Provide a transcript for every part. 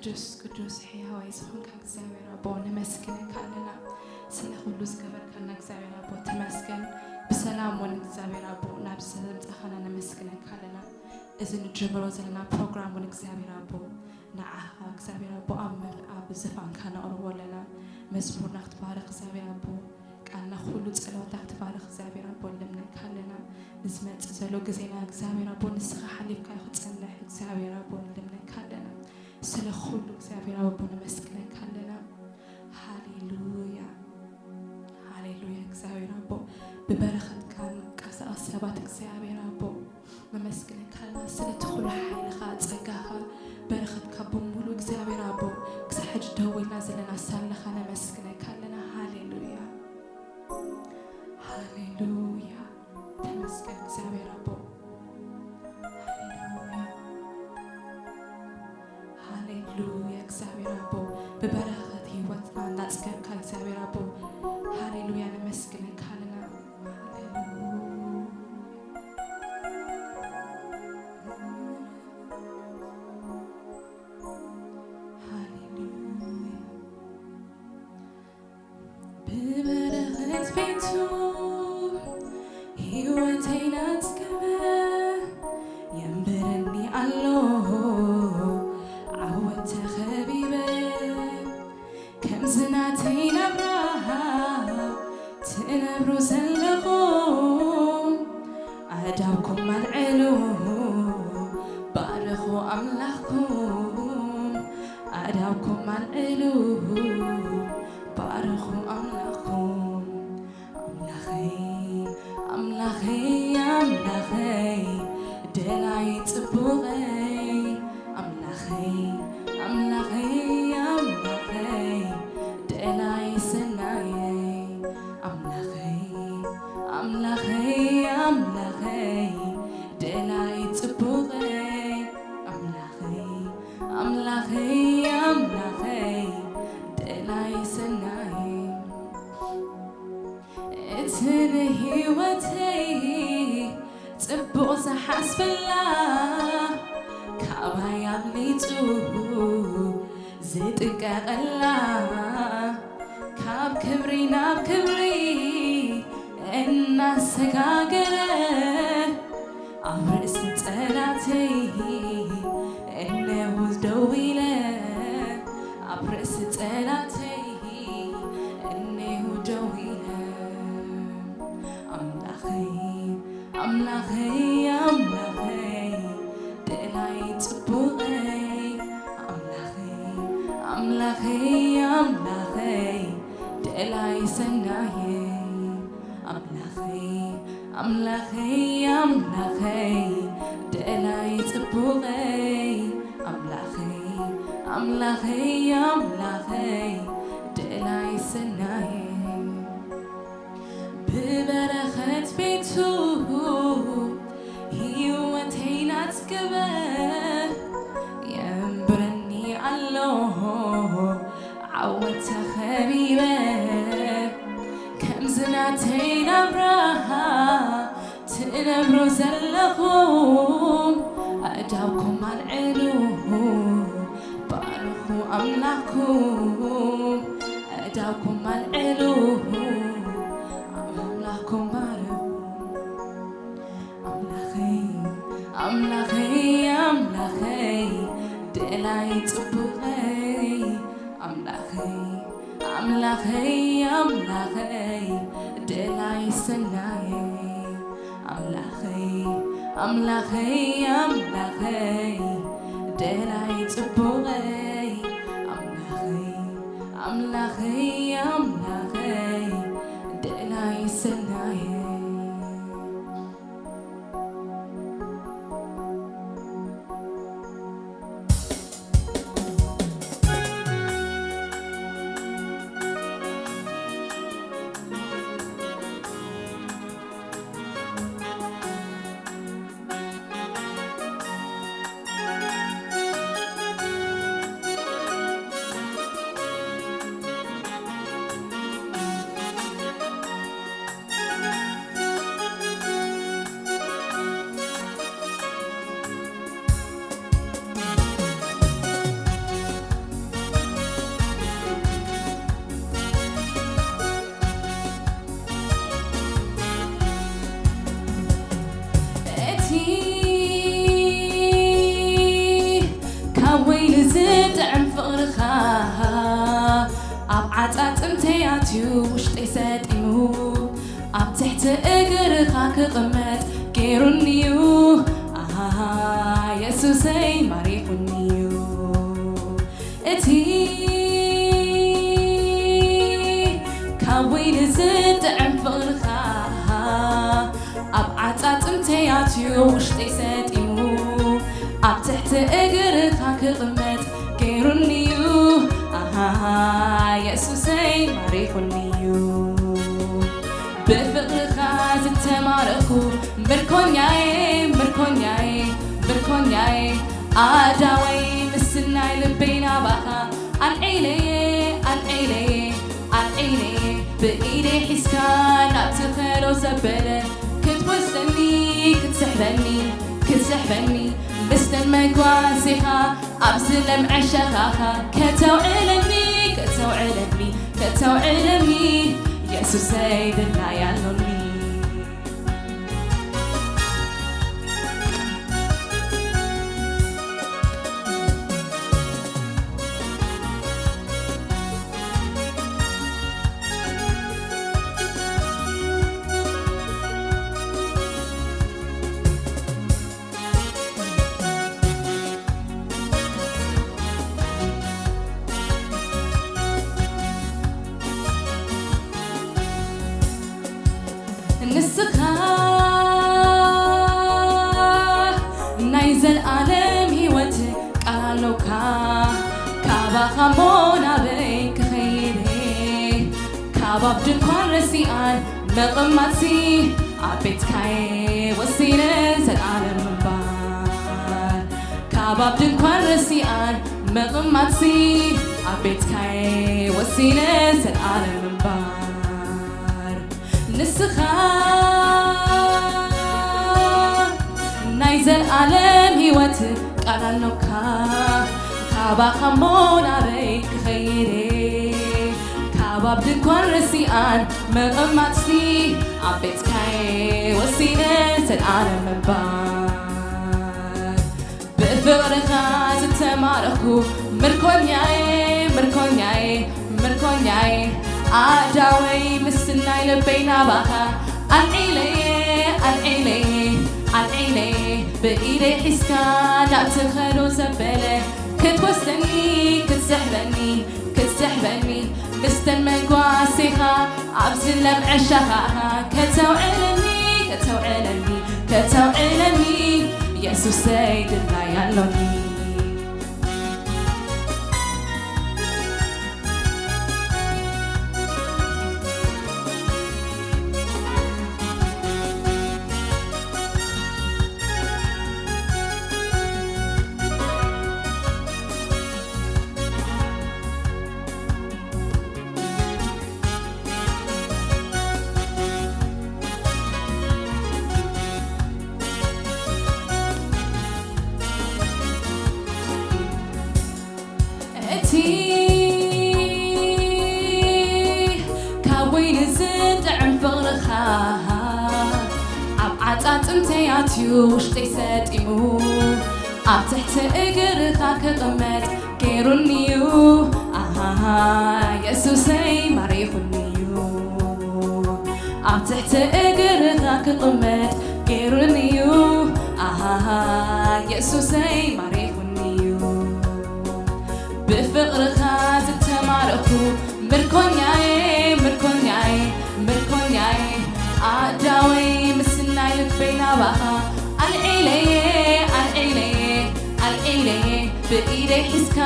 ቅዱስ ቅዱስ ሕያዋይ ዝኾንካ እግዚኣብሔር ኣቦ ነመስግነካ ኣለና። ስለ ኩሉ ዝገበርካልና እግዚኣብሔር ኣቦ ተመስገን። ብሰላም እውን እግዚኣብሔር ኣቦ ናብ ዘምጻኻና ነመስግነካ ኣለና። እዚ ንጅምሮ ዘለና ፕሮግራም እውን እግዚኣብሔር ኣቦ ንዓኻ እግዚኣብሔር ኣቦ ኣብ መ- ኣብ ዝፋንካ ነቕርቦ ኣለና። መዝሙርና ክትባረኽ እግዚኣብሔር ኣቦ ቃልና ኩሉ ጸሎታ ክትባረኽ እግዚኣብሔር ኣቦ ንልምነካ ኣለና። ንዝመጽእ ዘሎ ግዜና እግዚኣብሔር ኣቦ ንስኻ ሓሊፍካ ክትጸንሕ እግዚኣብሔር ኣቦ ንልምነካ ኣለና። ስለ ኩሉ እግዚኣብሔር ኣቦ ነመስግነካ ኣለና። ሃሌሉያ ሃሌሉያ። እግዚኣብሔር ኣቦ ብበረኸትካ ንንቀሳቐስ ሰባት እግዚኣብሔር ኣቦ ነመስግነካ ኣለና። ስለቲ ኩሉ ሓይልኻ ጸጋኻ በረኸትካ ብምሉእ እግዚኣብሔር ኣቦ ክሳብ ሕጂ ደው ኢልና ዘለና ሳለኻ ነመስግነካ ኣለና። ሃሌሉያ ሃሌሉያ። ተመስገን እግዚኣብሔር ኣቦ። ሃሌሉያ ሃሌሉያ። እግዚኣብሔር ኣቦ ብበረኸት ህይወትና እንዳጽገብካ እግዚኣብሔር ኣቦ ሃሌሉያ ነመስግነካ ኣለና። ሃሌሉያ ሃሌሉያ። ብበረኸት ቤቱ ህይወተይ ናጽገበ የንብረኒ ኣሎ ዓወት ተኸቢበ። ከምዚ ናተይ ናብራ ትነብሩ ዘለኹም ኣእዳውኩም ኣልዕሉ ባርኹ ኣምላኽኩም። ኣእዳውኩም ኣልዕሉ ባርኹ ኣምላኽኩም። ኣምላኸይ ኣምላኸይ ኣምላኸይ ደላይ ጽቡቐይ ኣምላኸይ ኣምላኸይ ኣምላኸይ ደላይ ሰናየይ ኣምላኸይ ኣምላኸይ ኣምላኸይ ደላይ ጽቡቐይ ኣምላኸይ ኣምላኸይ ኣምላኸይ ደላይ ሰናየይ እቲ ንህይወተይ ጽቡቕ ዝሓስበላ ካባይ ኣብሊጹ ዝጥቀቐላ ካብ ክብሪ ናብ ክብሪ እናሰጋገረ ኣብ ርእሲ ጸላተይ እነሆ ደው ኢለ ኣብ ርእሲ ጸላተይ እነሆ ደው ኢለ ኣምላኸይ ኣምላኸይ ኣምላኸይ ደላይ ጽቡቐይ ኣምላኸይ ኣምላኸይ ኣምላኸይ ደላይ ሰናየይ ኣምላኸይ ኣምላኸይ ኣምላኸይ ደላይ ጽቡቐይ ኣምላኸይ ኣምላኸይ ኣምላኸይ ደላይ ሰናየይ ብበረኸት ቤቱ ህይወተይ ናጽገበ የንብረኒ ኣሎ ዓወት ተኸቢበ ከምዚ ናተይ ናብራ ትነብሩ ዘለኹም ኣእዳውኩም ኣልዕሉ ባርኹ ኣምላኽኩም ኣእዳውኩም ኣልዕሉ ኣምላኽኩም ባርኹ ኣምላኸይ ኣምላኸይ ኣምላኸይ ደላይ ጽቡቐይ ኣምላኸይ ኣምላኸይ ኣምላኸይ ደላይ ሰናየይ ኣምላኸይ ኣምላኸይ ኣምላኸይ ደላይ ጽቡቐይ ኣምላኸይ ኣምላኸይ ኣምላኸይ ደላይ ሰናየይ እዩ ውሽጠይ ሰጢሙ፣ ኣብ ትሕቲ እግርኻ ክቕመጥ ገይሩኒዩ። ኣሃ፣ የሱሰይ ማሪኹኒዩ። እቲ ካብ ወይኒ ዝጥዕም ፍቕርኻ ኣብ ዓጻጽምተይ ኣትዩ ውሽጠይ ሰጢሙ፣ ኣብ ትሕቲ እግርኻ ክቕመጥ ገይሩኒዩ። ኣሃ፣ የሱሰይ ማሪኹኒዩ። ብፍቕርኻ ዝተማረኹ ምርኮኛዬ፣ ምርኮኛዬ፣ ምርኮኛዬ፣ ኣዳወይ ምስናይ ልበይ ናባኻ ኣልዒለየ፣ ኣልዒለየ፣ ኣልዒለየ፣ ብኢደይ ሒዝካ ናብ ትኸዶ ዘበለ ክትወስደኒ፣ ክትስሕበኒ፣ ክትስሕበኒ፣ ምስተን መጓሴኻ ኣብዚ ለምዐ ሸኻኻ ከተውዕለኒ፣ ከተውዕለኒ፣ ከተውዕለኒ፣ የሱሰይ ድላይ ኣሎኒ። ንስኻ ናይ ዘልኣለም ህይወት ቃል ኣሎካ፣ ካባኻ እሞ ናበይ ክኸይድ እየ? ካብ ኣብ ድንኳን ረሲኣን ምቕማጥሲ፣ ኣብ ቤትካየ ወሲነ ዘልኣለም ምንባር። ካብ ኣብ ድንኳን ረሲኣን ምቕማጥሲ፣ ኣብ ቤትካየ ወሲነ ዘልኣለም ምንባር። ንስኻ ናይ ዘልኣለም ህይወት ቃል ኣሎካ፣ ካባኻ እሞ ናበይ ክኸይድ እየ? ካብ ኣብ ድንኳን ረሲኣን ምቕማጥሲ፣ ኣብ ቤትካየ ወሲነ ዘልኣለም ምንባር። ብፍቕርኻ ዝተማረኹ ምርኮኛዬ፣ ምርኮኛዬ፣ ምርኮኛዬ፣ ኣዳወይ ምስናይ ልበይ ናባኻ ኣልዒለየ፣ ኣልዒለየ፣ ኣልዒለየ፣ ብኢደይ ሒዝካ ናብ ትኸዶ ዘበለ ክትወስደኒ፣ ክትስሕበኒ፣ ክትስሕበኒ፣ ምስተን መጓሴኻ ኣብዚ ለምዐ ሸኻኻ ከተውዕለኒ፣ ከተውዕለኒ፣ ከተውዕለኒ፣ የሱሰይ ድላይ ኣሎኒ። እቲ ካብ ወይኒ ዝጥዕም ፍቕርኻ ኣብ ዓጻጽምተይ ኣትዩ ውሽጠይ ሰጢሙ፣ ኣብ ትሕቲ እግርኻ ክቕመጥ ገይሩኒዩ። ኣሃ፣ የሱሰይ ማሪኹኒዩ። ኣብ ትሕቲ እግርኻ ክቕመጥ ገይሩኒዩ። ኣሃ፣ የሱሰይ ማሪኹኒዩ። ብፍቕርኻ ዝተማረኹ ምርኮኛዬ፣ ምርኮኛዬ፣ ምርኮኛዬ፣ ኣዳወይ ምስናይ ልበይ ናባኻ ኣልዒለየ፣ ኣልዒለየ፣ ኣልዒለየ፣ ብኢደይ ሒዝካ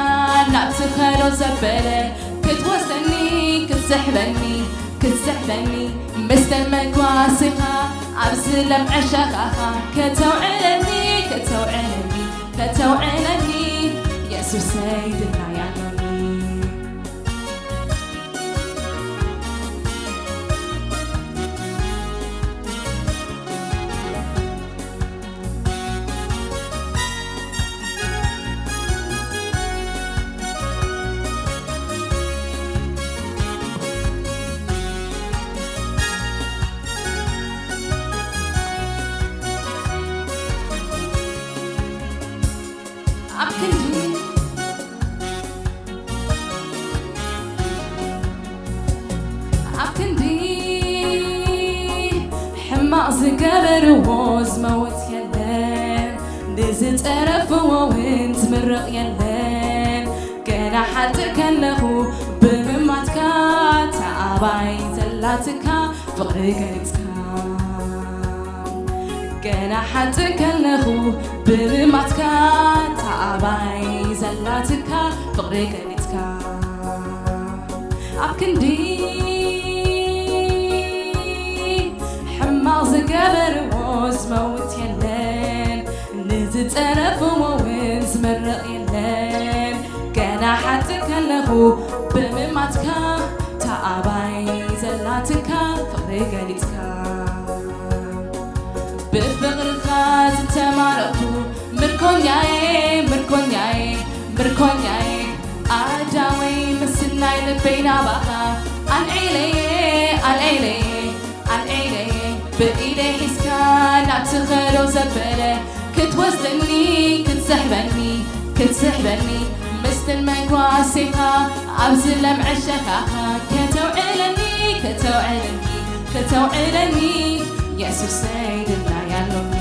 ናብ ትኸዶ ዘበለ ክትወስደኒ፣ ክትስሕበኒ፣ ክትስሕበኒ፣ ምስተን መጓሴኻ ኣብዚ ለምዐ ሸኻኻ ከተውዕለኒ፣ ከተውዕለኒ፣ ከተውዕለኒ፣ የሱሰይ ድላይ ኣሎኒ። ኣብ ክንዲ ገበርዎ ዝመውት የለን፣ ንዝጸረፍዎ እውን ዝምርቕ የለን። ገና ሓጥእ ከለኹ ብምማትካ፣ ተኣባይ ዘላትካ ፍቕሪ ገሊጽካ። ገና ሓጥእ ከለኹ ብምማትካ፣ ተኣባይ ዘላትካ ፍቕሪ ገሊጽካ። ኣብ ክንዲ ሕማቕ ዝገበርዎ ዝመውት የለን፣ ንዝጸረፍዎ እውን ዝምርቕ የለን። ገና ሓጥእ ከለኹ ብምማትካ፣ ተኣባይ ዘላትካ ፍቕሪ ገሊጽካ። ብፍቕርኻ ዝተማረኹ ምርኮኛየ፣ ምርኮኛየ፣ ምርኮኛየ፣ ኣዳመይ ምስናይ ልበይ ናባኻ ኣልዒለየ፣ ኣልዒለየ፣ ኣልዒለየ፣ ብኢደይ ሒዝካ ናብ ትኸዶ ዘበለ ክትወስደኒ፣ ክትስሕበኒ፣ ክትስሕበኒ፣ ምስትን መጓሴኻ ኣብዚ ለምዐ ሸኻኻ ከተውዕለኒ፣ ከተውዕለኒ፣ ከተውዕለኒ፣ የሱሰይ ድላይ ኣሎኒ።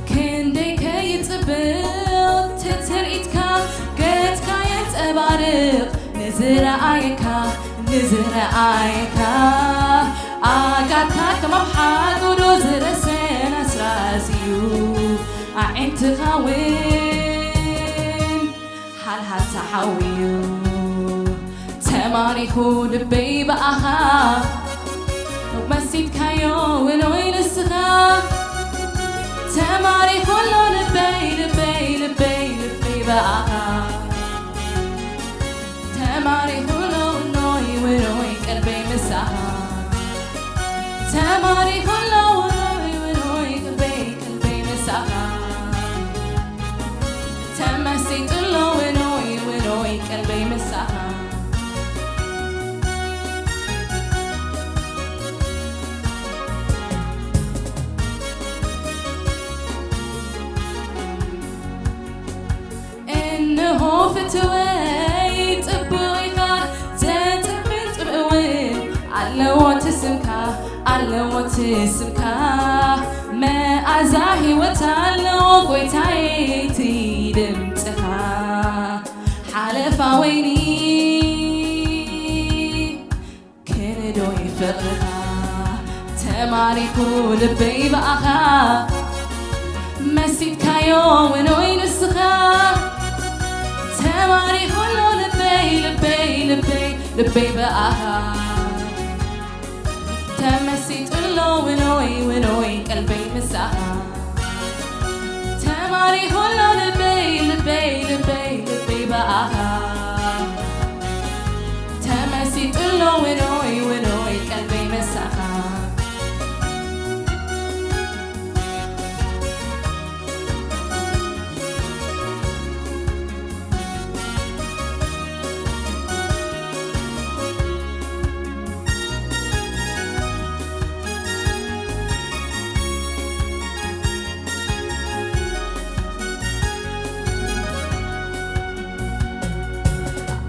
ክንደይ ከይጽብቕ ትትርኢትካ፣ ገጽካ የንጸባርቕ ንዝረኣየካ፣ ንዝረኣየካ። ኣካልካ ከም ኣብ ሓጎዶ ዝረሰን ኣስራዚ እዩ፣ ኣዒንትኻ እውን ሃልሃልታ ሓዊ እዩ። ተማሪኹ ልበይ ብኣኻ፣ መሲጥካዮ ውኖይ ንስኻ። ተማሪኹ ኣሎ ልበይ፣ ልበይ፣ ልበይ፣ ልበይ ብኣኻ። ተማሪኹ ኣሎ ውኖይ፣ ውኖይ ቀልበይ ምሳኻ። ተማሪኹ ኣሎ ውኖይ፣ ውኖይ ቀልበይ፣ ቀልበይ ምሳኻ። ተመሲጡ ኣሎ ውኖይ፣ ውኖይ ቀልበይ ምሳኻ። እንሆ ፍትወይ ጽቡቕ ኢኻ፣ ዘጥዕምን ጽምእ እውን ኣለዎ እቲ ስምካ፣ ኣለዎ እቲ ስምካ። መኣዛ ህይወት ኣለዎ ጎይታየ እቲ ድምጽኻ። ሓለፋ ወይኒ ክንዶይ ፍቕርኻ ተማሪኹ ልበይ ብኣኻ። መሲጥካዮ ውኖይ ንስኻ። ተማሪኹ ኣሎ ልበይ፣ ልበይ፣ ልበይ፣ ልበይ ብኣኻ። ተመሲጡ ኣሎ ውኖይ፣ ውኖይ ቀልበይ ምሳኻ። ተማሪኹ ኣሎ ልበይ፣ ልበይ፣ ልበይ፣ ልበይ ብኣኻ። ተመሲጡ ኣሎ ውኖይ፣ ውኖይ ቀልበይ ምሳኻ።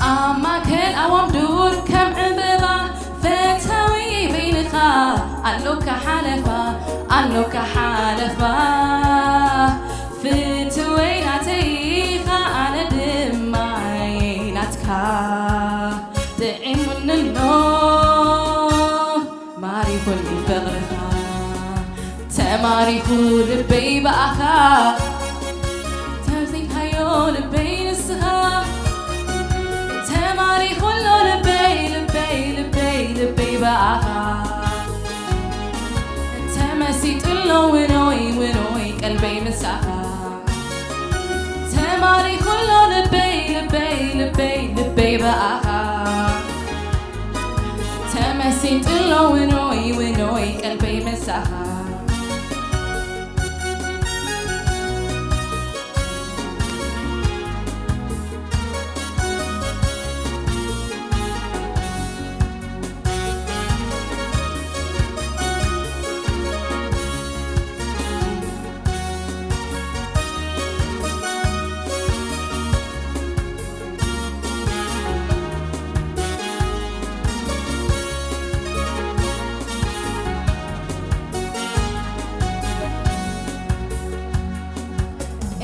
ኣብ ማእከል ኣዋም ዱር ከም ዕምበባ ፈታዊ በይንኻ ኣሎካ ሓለፋ፣ ኣሎካ ሓለፋ። ፍትወይ ናተይ ኢኻ፣ ኣነ ድማ ናትካ። ጥዒሙኒ ኣሎ ማሪኹኒ ፍቕርኻ። ተማሪኹ ልበይ ብኣኻ። ልበይ ንስኻ ተማሪኹ ኣሎ ልበይ ልበይ ልበይ ልበይ ብኣኻ ተመሲጡ ኣሎ ውኖይ ውኖይ ቀልበይ ምሳኻ ተማሪኹ ኣሎ ልበይ ልበይ ልበይ ልበይ ብኣኻ ተመሲጡ ኣሎ ውኖይ ውኖይ ቀልበይ ምሳኻ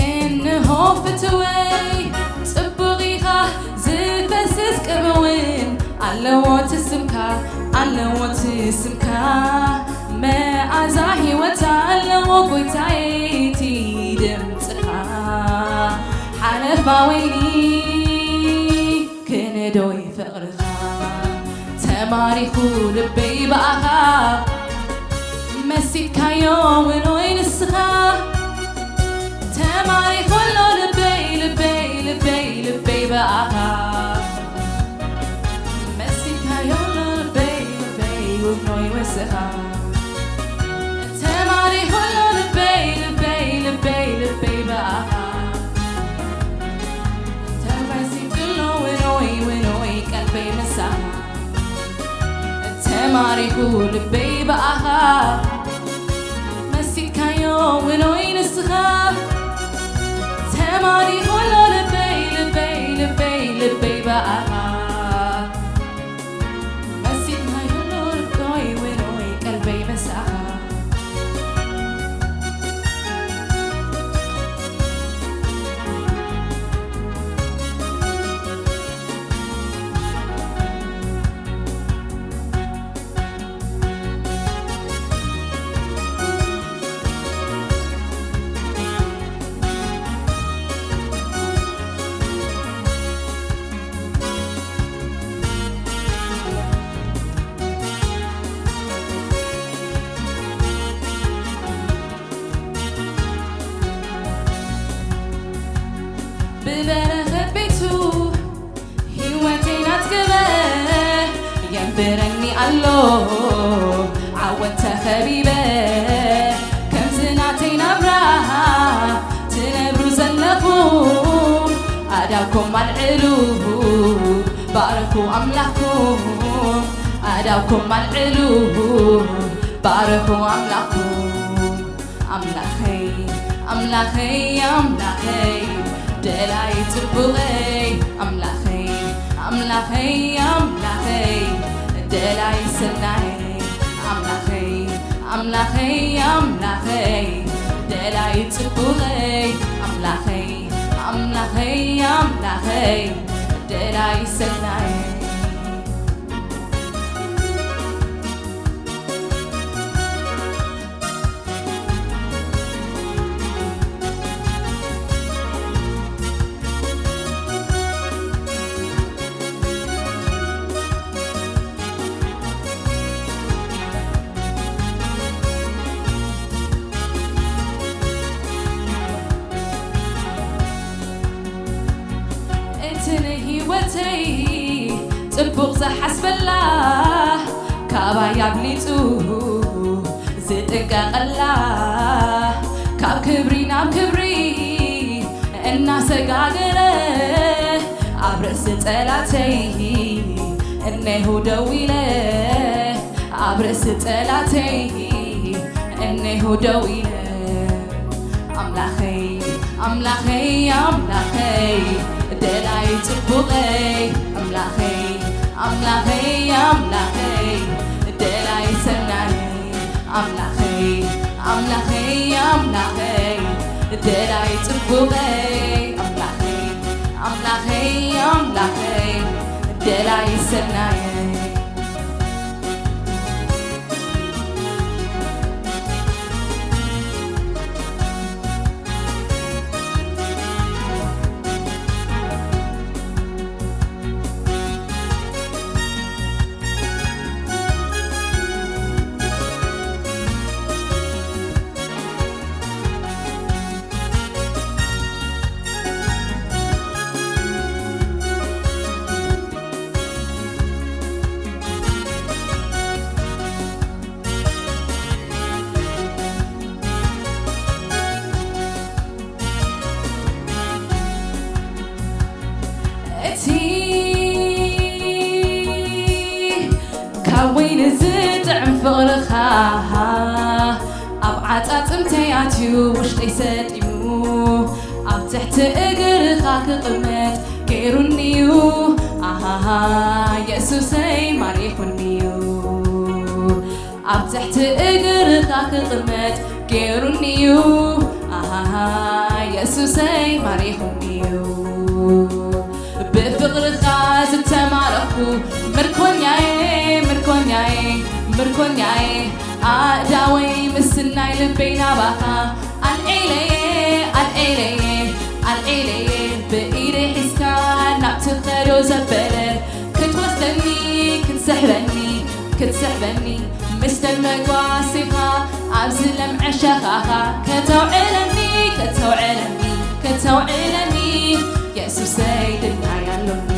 እንሆ ፍትወይ ጽቡቕ ኢኻ ዝፈስስ ቅብውን ኣለዎ ትስምካ ኣለዎ ትስምካ መኣዛ ህይወት ኣለዎ ጎይታየይ እቲ ድምፅኻ ሓለፋ ወይኒ ክንዶይ ፍቕርኻ ተማሪኹ ልበይ ብኣኻ መሲጥካዮ ውኖይ ንስኻ ተማሪኾ ኣሎ ልበይ ልበይ ልበይ ልበይ ብኣኻ መሲጥካዮ ኣሎ ልበይ ልበይ ውኖይ ወስኻ ተማሪኾ ኣሎ ልበይ ልበይ ልበይ ልበይ ብኣኻ ተመሲጥሎ ውኖይ ውኖይ ቀልበይ ምሳኻ ተማሪኹ ልበይ ብኣኻ መሲጥካዮ ውኖይ ንስኻ ተማሪኾ ኣሎ ልበይ ልበይ ልበይ ልበይ ብኣኻ መሲጥካዮ ኣሎ ልበይ ውኖይ ቀልበይ ምሳኻ ብበረኸት ቤቱ ህይወተይ ናትገበ የንብረኒ ኣሎ ዓወት ተኸቢበ ከምዚ ናተይ ናብራ ትነብሩ ዘለኹም ኣዳብኩም ኣልዕሉ ባርኹ ኣምላኽኩም ኣዳብኩም ኣልዕሉ ባርኹ ኣምላኽኩም ኣምላኸይ ኣምላኸይ ኣምላኸይ ደላይ ጽቡቐይ ኣምላኸይ ኣምላኸይ ኣምላኸይ ደላይ ሰናይ ኣምላኸይ ኣምላኸይ ኣምላኸይ ደላይ ጽቡቐይ ኣምላኸይ ኣምላኸይ ኣምላኸይ ደላይ ሰናይ እቲ ንህይወተይ ጽቡቕ ዝሓስበላ ካባይ ኣብሊጹ ዝጥቀቐላ ካብ ክብሪ ናብ ክብሪ እናሰጋገረ ኣብ ርእሲ ጸላተይ እኔሁ ደው ኢለ ኣብ ርእሲ ጸላተይ እኔሁ ደው ኢለ ኣምላኸይ ኣምላኸይ ኣምላኸይ ደላይ ጽቡቐይ ኣምላኸይ ኣምላኸይ ኣምላኸይ ደላይ ሰናይ ኣምላኸይ ኣምላኸይ ኣምላኸይ ደላይ ጽቡቐይ ኣምላኸይ ኣምላኸይ ኣምላኸይ ደላይ ሰናየይ ወይኒ ዝጥዕም ፍቕርኻ ኣብ ዓጻጽምተይ ኣትዩ ውሽጠይ ሰጢሙ ኣብ ትሕቲ እግርኻ ክቕመጥ ገይሩኒዩ ኣሃሃ የሱሰይ ማሪኹኒዩ ኣብ ትሕቲ እግርኻ ክቕመጥ ገይሩኒዩ ኣሃሃ የሱሰይ ማሪኹኒዩ ብፍቕርኻ ዝተማረኹ ምርኮኛየ ምርኮኛየ ምርኮኛየ ኣእዳወይ ምስናይ ልበይ ናባኻ ኣልዒለየ ኣልዒለየ ኣልዒለየ ብኢደይ ሒዝካ ናብ ትኸዶ ዘበለ ክትወስደኒ ክትስሕበኒ ክትስሕበኒ ምስተን መጓሲኻ ኣብዚ ለምዐ ሸኻኻ ከተውዕለኒ ከተውዕለኒ ከተውዕለኒ የሱሰይ ድናይ ኣሎኒ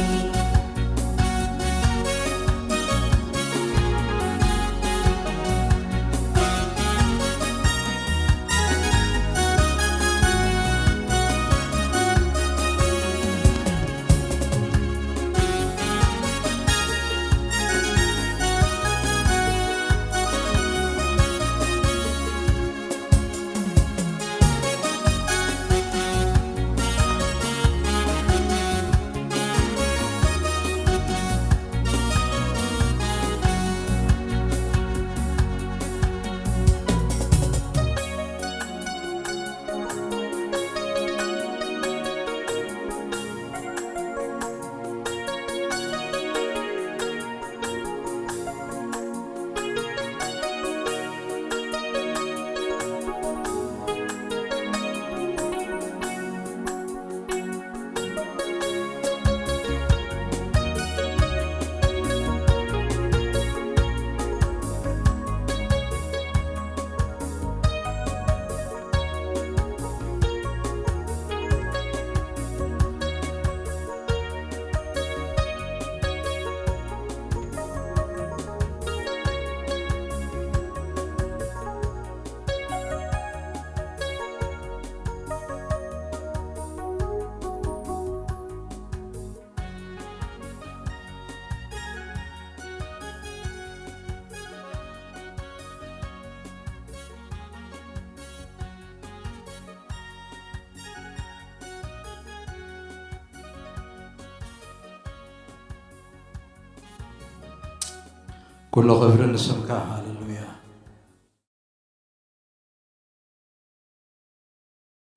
ኩሉ ክብሪ ንስምካ። ሃሌሉያ።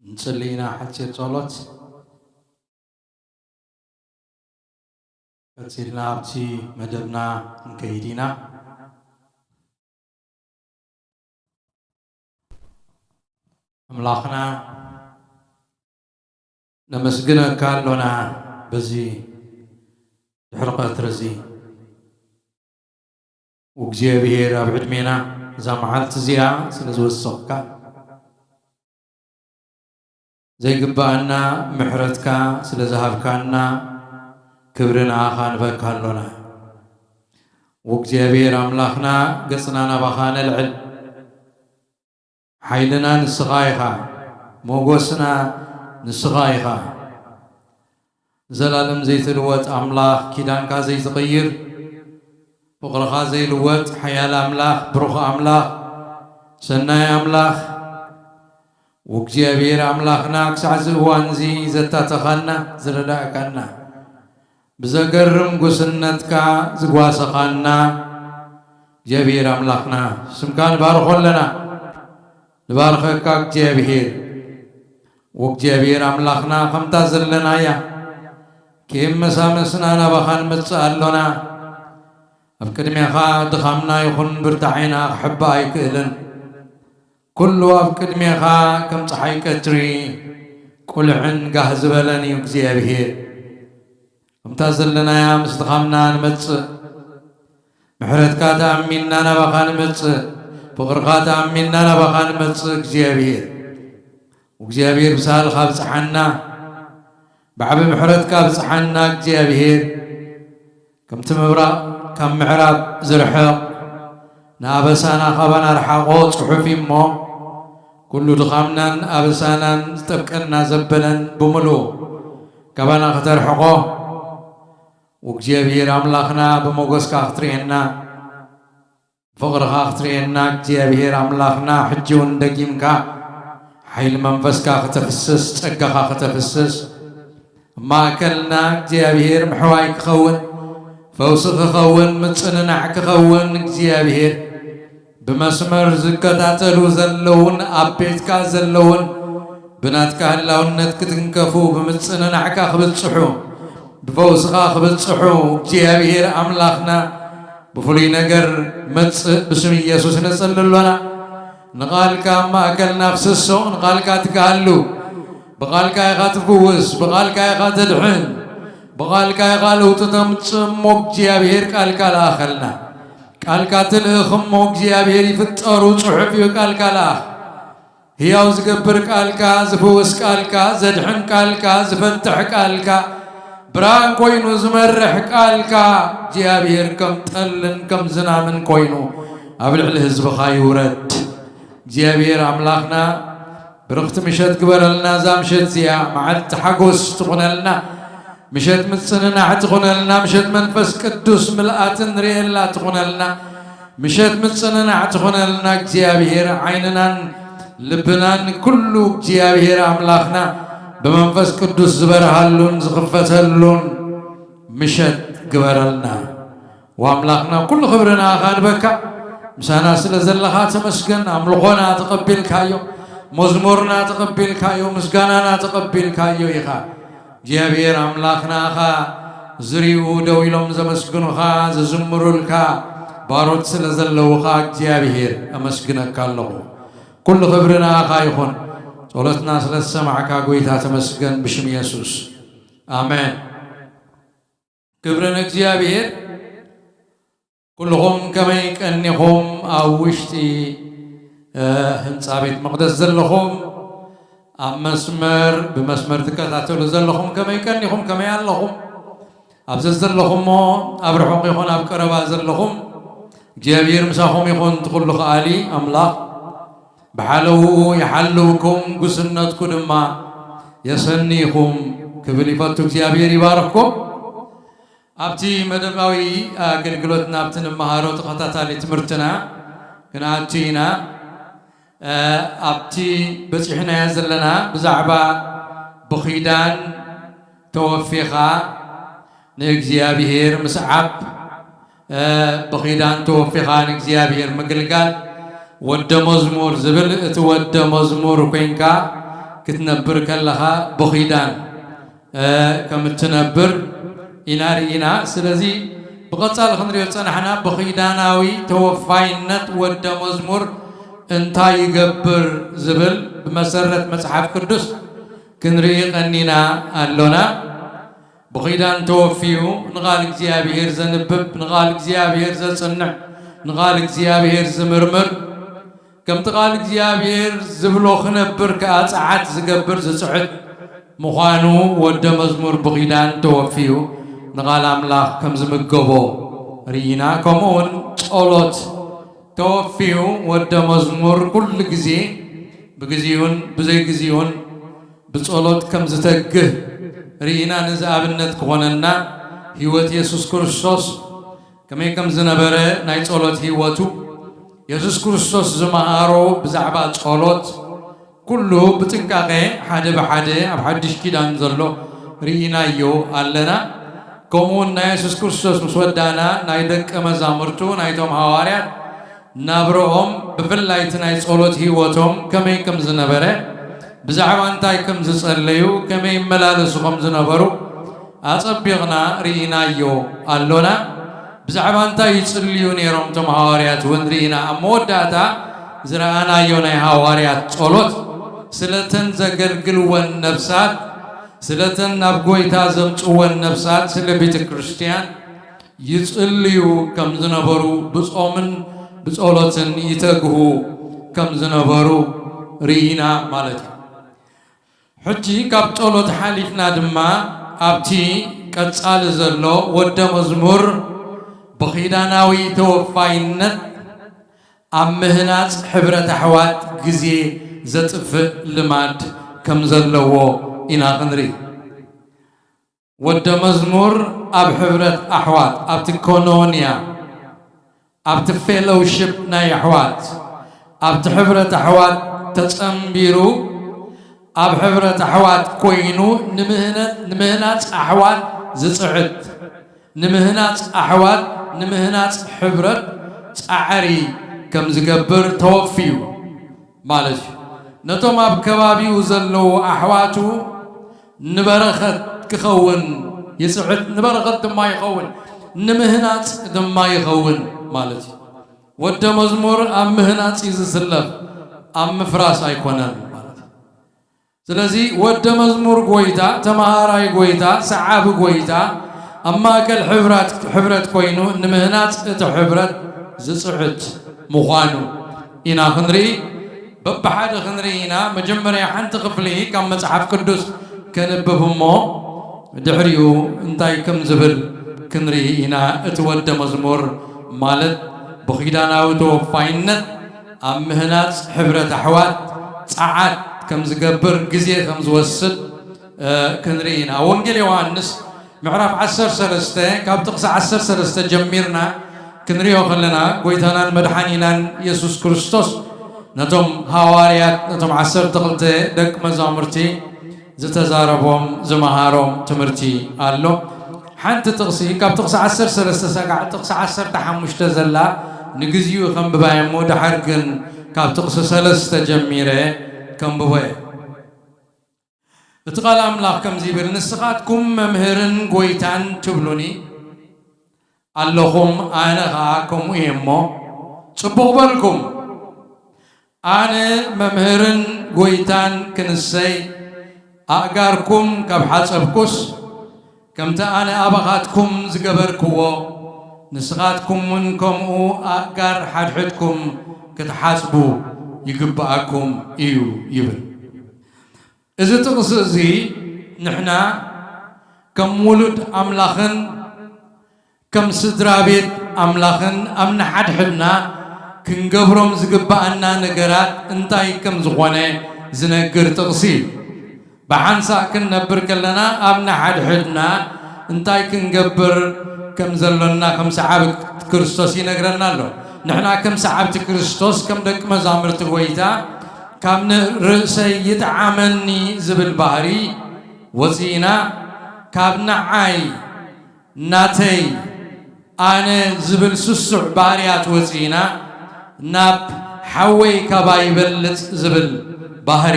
ንጽሊ ኢና ሓጺር ጸሎት። ቀጺልና ኣብቲ መደብና ክንከይድ ኢና። ኣምላኽና ነመስግነካ ኣሎና በዚ ድሕሪ ቀትሪ እዚ። እግዚኣብሔር ኣብ ዕድሜና እዛ መዓልቲ እዚኣ ስለ ዝወሰኽካ ዘይግብኣና ምሕረትካ ስለ ዝሃብካና ክብሪ ንኣኻ ንበካ ኣሎና። ወእግዚኣብሔር ኣምላኽና ገጽና ናባኻ ነልዕል። ሓይልና ንስኻ ኢኻ፣ ሞጎስና ንስኻ ኢኻ። ንዘላለም ዘይትልወጥ ኣምላኽ፣ ኪዳንካ ዘይትቕይር፣ ፍቕርኻ ዘይልወጥ ሓያል ኣምላኽ፣ ብሩኽ ኣምላኽ፣ ሰናይ ኣምላኽ፣ ወእግዚኣብሔር ኣምላኽና፣ ክሳዕ እዚ እዋን እዚ ዘታተኻና፣ ዝረዳእካና፣ ብዘገርም ጉስነትካ ዝጓሰኻና፣ እግዚኣብሔር ኣምላኽና፣ ስምካ ንባርኾ ኣለና። ንባርኸካ እግዚኣብሔር። ወእግዚኣብሔር ኣምላኽና፣ ከምታ ዘለናያ ከየመሳመስና ናባኻ ንመጽእ ኣሎና። ኣብ ቅድሜኻ ድኻምና ይኹን ብርታዔና ክሕባእ ኣይክእልን። ኩሉ ኣብ ቅድሜኻ ከም ጸሓይ ቀትሪ ቁልዕን ጋህ ዝበለን እዩ እግዚኣብሔር። ከምታ ዘለናያ ምስ ድኻምና ንመጽእ። ምሕረትካ ተኣሚንና ናባኻ ንመጽእ። ፍቕርኻ ተኣሚንና ናባኻ ንመጽእ እግዚኣብሔር። እግዚኣብሔር ብሳልኻ ብጽሓና። ብዓቢ ምሕረትካ ብጽሓና እግዚኣብሔር። ከምቲ ምብራቕ ካብ ምዕራብ ዝርሕቕ፣ ንኣበሳና ካባና ርሓቖ ጽሑፍ እዩ እሞ፣ ኩሉ ድኻምናን ኣበሳናን ዝጠብቀና ዘበለን ብምሉኡ ካባና ከተርሕቖ፣ ወእግዚኣብሔር ኣምላኽና ብሞገስካ ክትርእየና፣ ፍቕርኻ ክትርእየና እግዚኣብሔር ኣምላኽና፣ ሕጂ እውን ደጊምካ ሓይሊ መንፈስካ ከተፍስስ፣ ጸጋኻ ከተፍስስ፣ ኣብ ማእከልና እግዚኣብሔር ምሕዋይ ክኸውን፣ ፈውሲ ክኸውን፣ ምጽንናዕ ክኸውን እግዚኣብሔር ብመስመር ዝከታተሉ ዘለውን ኣብ ቤትካ ዘለውን ብናትካ ህላውነት ክትንከፉ ብምጽንናዕካ ክብጽሑ ብፈውስኻ ክብጽሑ እግዚኣብሔር ኣምላኽና ብፍሉይ ነገር መጽእ ብስም ኢየሱስ ነጸሊ ኣሎና። ንቓልካ ኣብ ማእከልና ኣፍስሶ፣ ንቓልካ ትግሃሉ። ብቓልካ ኢኻ ትፍውስ፣ ብቓልካ ኢኻ ተድሕን፣ ብቓልካ ኢኻ ለውጢ ተምጽእ እሞ እግዚኣብሔር ቃልካ ለኣኸልና። ቃልካ ትልእኽ እሞ እግዚኣብሔር ይፍጠሩ ጽሑፍ እዩ ቃልካ ለኣኽ። ህያው ዝገብር ቃልካ፣ ዝፍውስ ቃልካ፣ ዘድሕን ቃልካ፣ ዝፈትሕ ቃልካ፣ ብርሃን ኮይኑ ዝመርሕ ቃልካ እግዚኣብሔር ከም ጠልን ከም ዝናምን ኮይኑ ኣብ ልዕሊ ህዝብኻ ይውረድ። እግዚኣብሔር ኣምላኽና ብርኽቲ ምሸት ግበረልና። እዛ ምሸት እዚኣ መዓልቲ ሓጎስ ትኹነልና፣ ምሸት ምጽንናዕ ትኹነልና፣ ምሸት መንፈስ ቅዱስ ምልኣት ንርእየላ ትኹነልና፣ ምሸት ምጽንናዕ ትኹነልና። እግዚኣብሔር ዓይንናን ልብናን ኩሉ እግዚኣብሔር ኣምላኽና ብመንፈስ ቅዱስ ዝበርሃሉን ዝኽፈተሉን ምሸት ግበረልና። ወኣምላኽና ኩሉ ክብሪ ንኣኻ ንበካ። ምሳና ስለ ዘለኻ ተመስገን። ኣምልኾና ተቐቢልካዮ፣ መዝሙርና ተቐቢልካዮ፣ ምስጋናና ተቐቢልካዮ ኢኻ። እግዚኣብሔር ኣምላኽና ኢኻ። ዝሪኡ ደው ኢሎም ዘመስግኑኻ፣ ዝዝምሩልካ ባሮት ስለ ዘለዉኻ እግዚኣብሔር ኣመስግነካ ኣለኹ። ኩሉ ክብሪ ንኣኻ ይኹን። ጸሎትና ስለ ዝሰማዕካ ጎይታ ተመስገን ብሽም የሱስ። ኣሜን። ክብሪ ንእግዚኣብሔር። ኩልኹም ከመይ ቀኒኹም? ኣብ ውሽጢ፣ እ፣ ህንጻ ቤት መቕደስ ዘለኹም፣ ኣብ መስመር፣ ብመስመር ትከታተሉ ዘለኹም ከመይ ቀኒኹም? ከመይ ኣለኹም? ኣብ ዘዘለኹምሞ ኣብ ርሑቕ ይኹን ኣብ ቀረባ ዘለኹም፣ እግዚኣብሔር ምሳኹም ይኹን። እቲ ኩሉ ከኣሊ ኣምላኽ ብሓለውኡ ይሓልውኩም፣ ጉስነትኩ ድማ የሰንይኩም ክብል ይፈቱ። እግዚኣብሔር ይባርኽኩም። ኣብቲ መደባዊ ኣገልግሎትና፣ ኣብቲ ንመሃሮ ተኸታታሊ ትምህርትና ክንኣቱ ኢና። እ፣ ኣብቲ በጺሕናዮ ዘለና ብዛዕባ ብኺዳን ተወፊኻ ንእግዚኣብሔር ምስዓብ፣ እ፣ ብኺዳን ተወፊኻ ንእግዚኣብሔር ምግልጋል፣ ወደ መዝሙር ዝብል፣ እቲ ወደ መዝሙር ኮይንካ ክትነብር ከለኻ ብኺዳን እ፣ ከም እትነብር ኢና ርኢና። ስለዚ ብቐጻሊ ክንሪኦ ዝጸናሕና ብኺዳናዊ ተወፋይነት ወደ መዝሙር እንታይ ይገብር ዝብል ብመሰረት መጽሓፍ ቅዱስ ክንርኢ ቀኒና ኣሎና። ብኺዳን ተወፊዩ ንቓል እግዚኣብሔር ዘንብብ፣ ንቓል እግዚኣብሔር ዘጽንዕ፣ ንቓል እግዚኣብሔር ዝምርምር፣ ከምቲ ቃል እግዚኣብሔር ዝብሎ ክነብር ከኣ ጸዓት ዝገብር ዝጽዕት ምዃኑ ወደ መዝሙር ብኺዳን ተወፊዩ ንቓል ኣምላኽ ከም ዝምገቦ ርኢና። ከምኡ እውን ጸሎት ተወፊዩ ወደ መዝሙር ኩሉ ግዜ ብግዜኡን ብዘይግዜኡን ብጸሎት ከም ዝተግህ ርኢና። ነዚ ኣብነት ክኾነና ህይወት የሱስ ክርስቶስ ከመይ ከም ዝነበረ ናይ ጸሎት ህይወቱ፣ የሱስ ክርስቶስ ዝመሃሮ ብዛዕባ ጸሎት ኩሉ ብጥንቃቐ ሓደ ብሓደ ኣብ ሓድሽ ኪዳን ዘሎ ርኢናዮ ኣለና። ከምኡውን ናይ የሱስ ክርስቶስ ምስ ወዳእና ናይ ደቀ መዛሙርቱ ናይቶም ሃዋርያት ናብርኦም ብፍላይ እቲ ናይ ጸሎት ህይወቶም ከመይ ከም ዝነበረ፣ ብዛዕባ እንታይ ከም ዝጸለዩ፣ ከመይ ይመላለሱ ከም ዝነበሩ ኣጸቢቕና ርኢናዮ ኣሎና። ብዛዕባ እንታይ ይጽልዩ ነይሮም እቶም ሃዋርያት እውን ርኢና። ኣብ መወዳእታ ዝረኣናዮ ናይ ሃዋርያት ጸሎት ስለተን ዘገልግልወን ነፍሳት፣ ስለተን ናብ ጐይታ ዘምጽወን ነፍሳት፣ ስለ ቤተ ክርስቲያን ይጽልዩ ከም ዝነበሩ፣ ብጾምን ብጸሎትን ይተግሁ ከም ዝነበሩ ርኢና ማለት እዩ። ሕጂ ካብ ጸሎት ሓሊፍና ድማ ኣብቲ ቀጻሊ ዘሎ ወደ መዝሙር ብኺዳናዊ ተወፋይነት ኣብ ምህናጽ ሕብረት ኣሕዋት ግዜ ዘጥፍእ ልማድ ከም ዘለዎ ኢና ክንርኢ። ወደ መዝሙር ኣብ ሕብረት ኣሕዋት፣ ኣብቲ ኮኖንያ፣ ኣብቲ ፌሎውሺፕ ናይ ኣሕዋት፣ ኣብቲ ሕብረት ኣሕዋት ተጸንቢሩ፣ ኣብ ሕብረት ኣሕዋት ኮይኑ ንምህነ-፣ ንምህናጽ ኣሕዋት ዝጽዕት፣ ንምህናጽ ኣሕዋት፣ ንምህናጽ ሕብረት ጻዕሪ ከም ዝገብር ተወፊዩ ማለት እዩ። ነቶም ኣብ ከባቢኡ ዘለዉ ኣሕዋቱ ንበረኸት ክኸውን ይጽዕት፣ ንበረኸት ድማ ይኸውን፣ ንምህናጽ ድማ ይኸውን ማለት እዩ። ወደ መዝሙር ኣብ ምህናጽ እዩ ዝስለፍ፣ ኣብ ምፍራስ ኣይኮነን ማለት እዩ። ስለዚ ወደ መዝሙር ጎይታ፣ ተመሃራይ ጎይታ፣ ሰዓቢ ጎይታ፣ ኣብ ማእከል ሕብራት-፣ ሕብረት ኮይኑ ንምህናጽ እቲ ሕብረት ዝጽዕት ምዃኑ ኢና ክንርኢ። በብሓደ ክንርኢ ኢና። መጀመርያ ሓንቲ ክፍሊ ካብ መጽሓፍ ቅዱስ ከንብብ እሞ ድሕሪኡ እንታይ ከም ዝብል ክንርኢ ኢና። እቲ ወደ መዝሙር ማለት ብኺዳናዊ ተወፋይነት ኣብ ምህናጽ ሕብረት ኣሕዋት ጸዓት ከም ዝገብር፣ ግዜ ከም ዝወስድ፣ እ፣ ክንርኢ ኢና። ኣብ ወንጌል ዮሃንስ ምዕራፍ ዓሰርተ ሰለስተ ካብ ጥቕሲ ዓሰርተ ሰለስተ ጀሚርና ክንሪኦ ከለና፣ ጎይታናን መድሓኒናን የሱስ ክርስቶስ ነቶም ሃዋርያት፣ ነቶም ዓሰርተ ክልተ ደቂ መዛሙርቲ ዝተዛረቦም፣ ዝመሃሮም ትምህርቲ ኣሎ። ሓንቲ ጥቕሲ፣ ካብ ጥቕሲ ዓሰርተ ሰለስተ ሰጋዕ ጥቕሲ ዓሰርተ ሓሙሽተ ዘላ ንግዚኡ ከንብባ እየ እሞ፣ ድሓር ግን ካብ ጥቕሲ ሰለስተ ጀሚረ ከንብቦ እየ። እቲ ቃል ኣምላኽ ከምዚ ይብል፣ "ንስኻትኩም መምህርን ጎይታን ትብሉኒ ኣለኹም፣ ኣነ ኸኣ ከምኡ እየ እሞ፣ ጽቡቕ በልኩም። ኣነ መምህርን ጎይታን ክንሰይ፣ ኣእጋርኩም ካብ ሓጸብኩስ፣ ከምቲ ኣነ ኣባኻትኩም ዝገበርክዎ፣ ንስኻትኩም እውን ከምኡ ኣእጋር ሓድሕድኩም ክትሓጽቡ ይግብኣኩም እዩ" ይብል። እዚ ጥቕሲ እዚ ንሕና ከም ውሉድ ኣምላኽን ከም ስድራ ቤት ኣምላኽን ኣብ ንሓድሕድና ክንገብሮም ዝግብኣና ነገራት እንታይ ከም ዝኾነ ዝነግር ጥቕሲ እዩ። ብሓንሳእ ክንነብር ከለና ኣብ ንሓድሕድና እንታይ ክንገብር ከም ዘሎና ከም ሰዓብቲ ክርስቶስ ይነግረና ኣሎ። ንሕና ከም ሰዓብቲ ክርስቶስ፣ ከም ደቂ መዛሙርቲ ጎይታ፣ ካብ ን-፣ ርእሰይ ይጥዓመኒ ዝብል ባህሪ ወፂእና፣ ካብ ንዓይ፣ ናተይ፣ ኣነ ዝብል ስሱዕ ባህርያት ወፂእና፣ ናብ ሓወይ ካባይ ይበልፅ ዝብል ባህሪ፣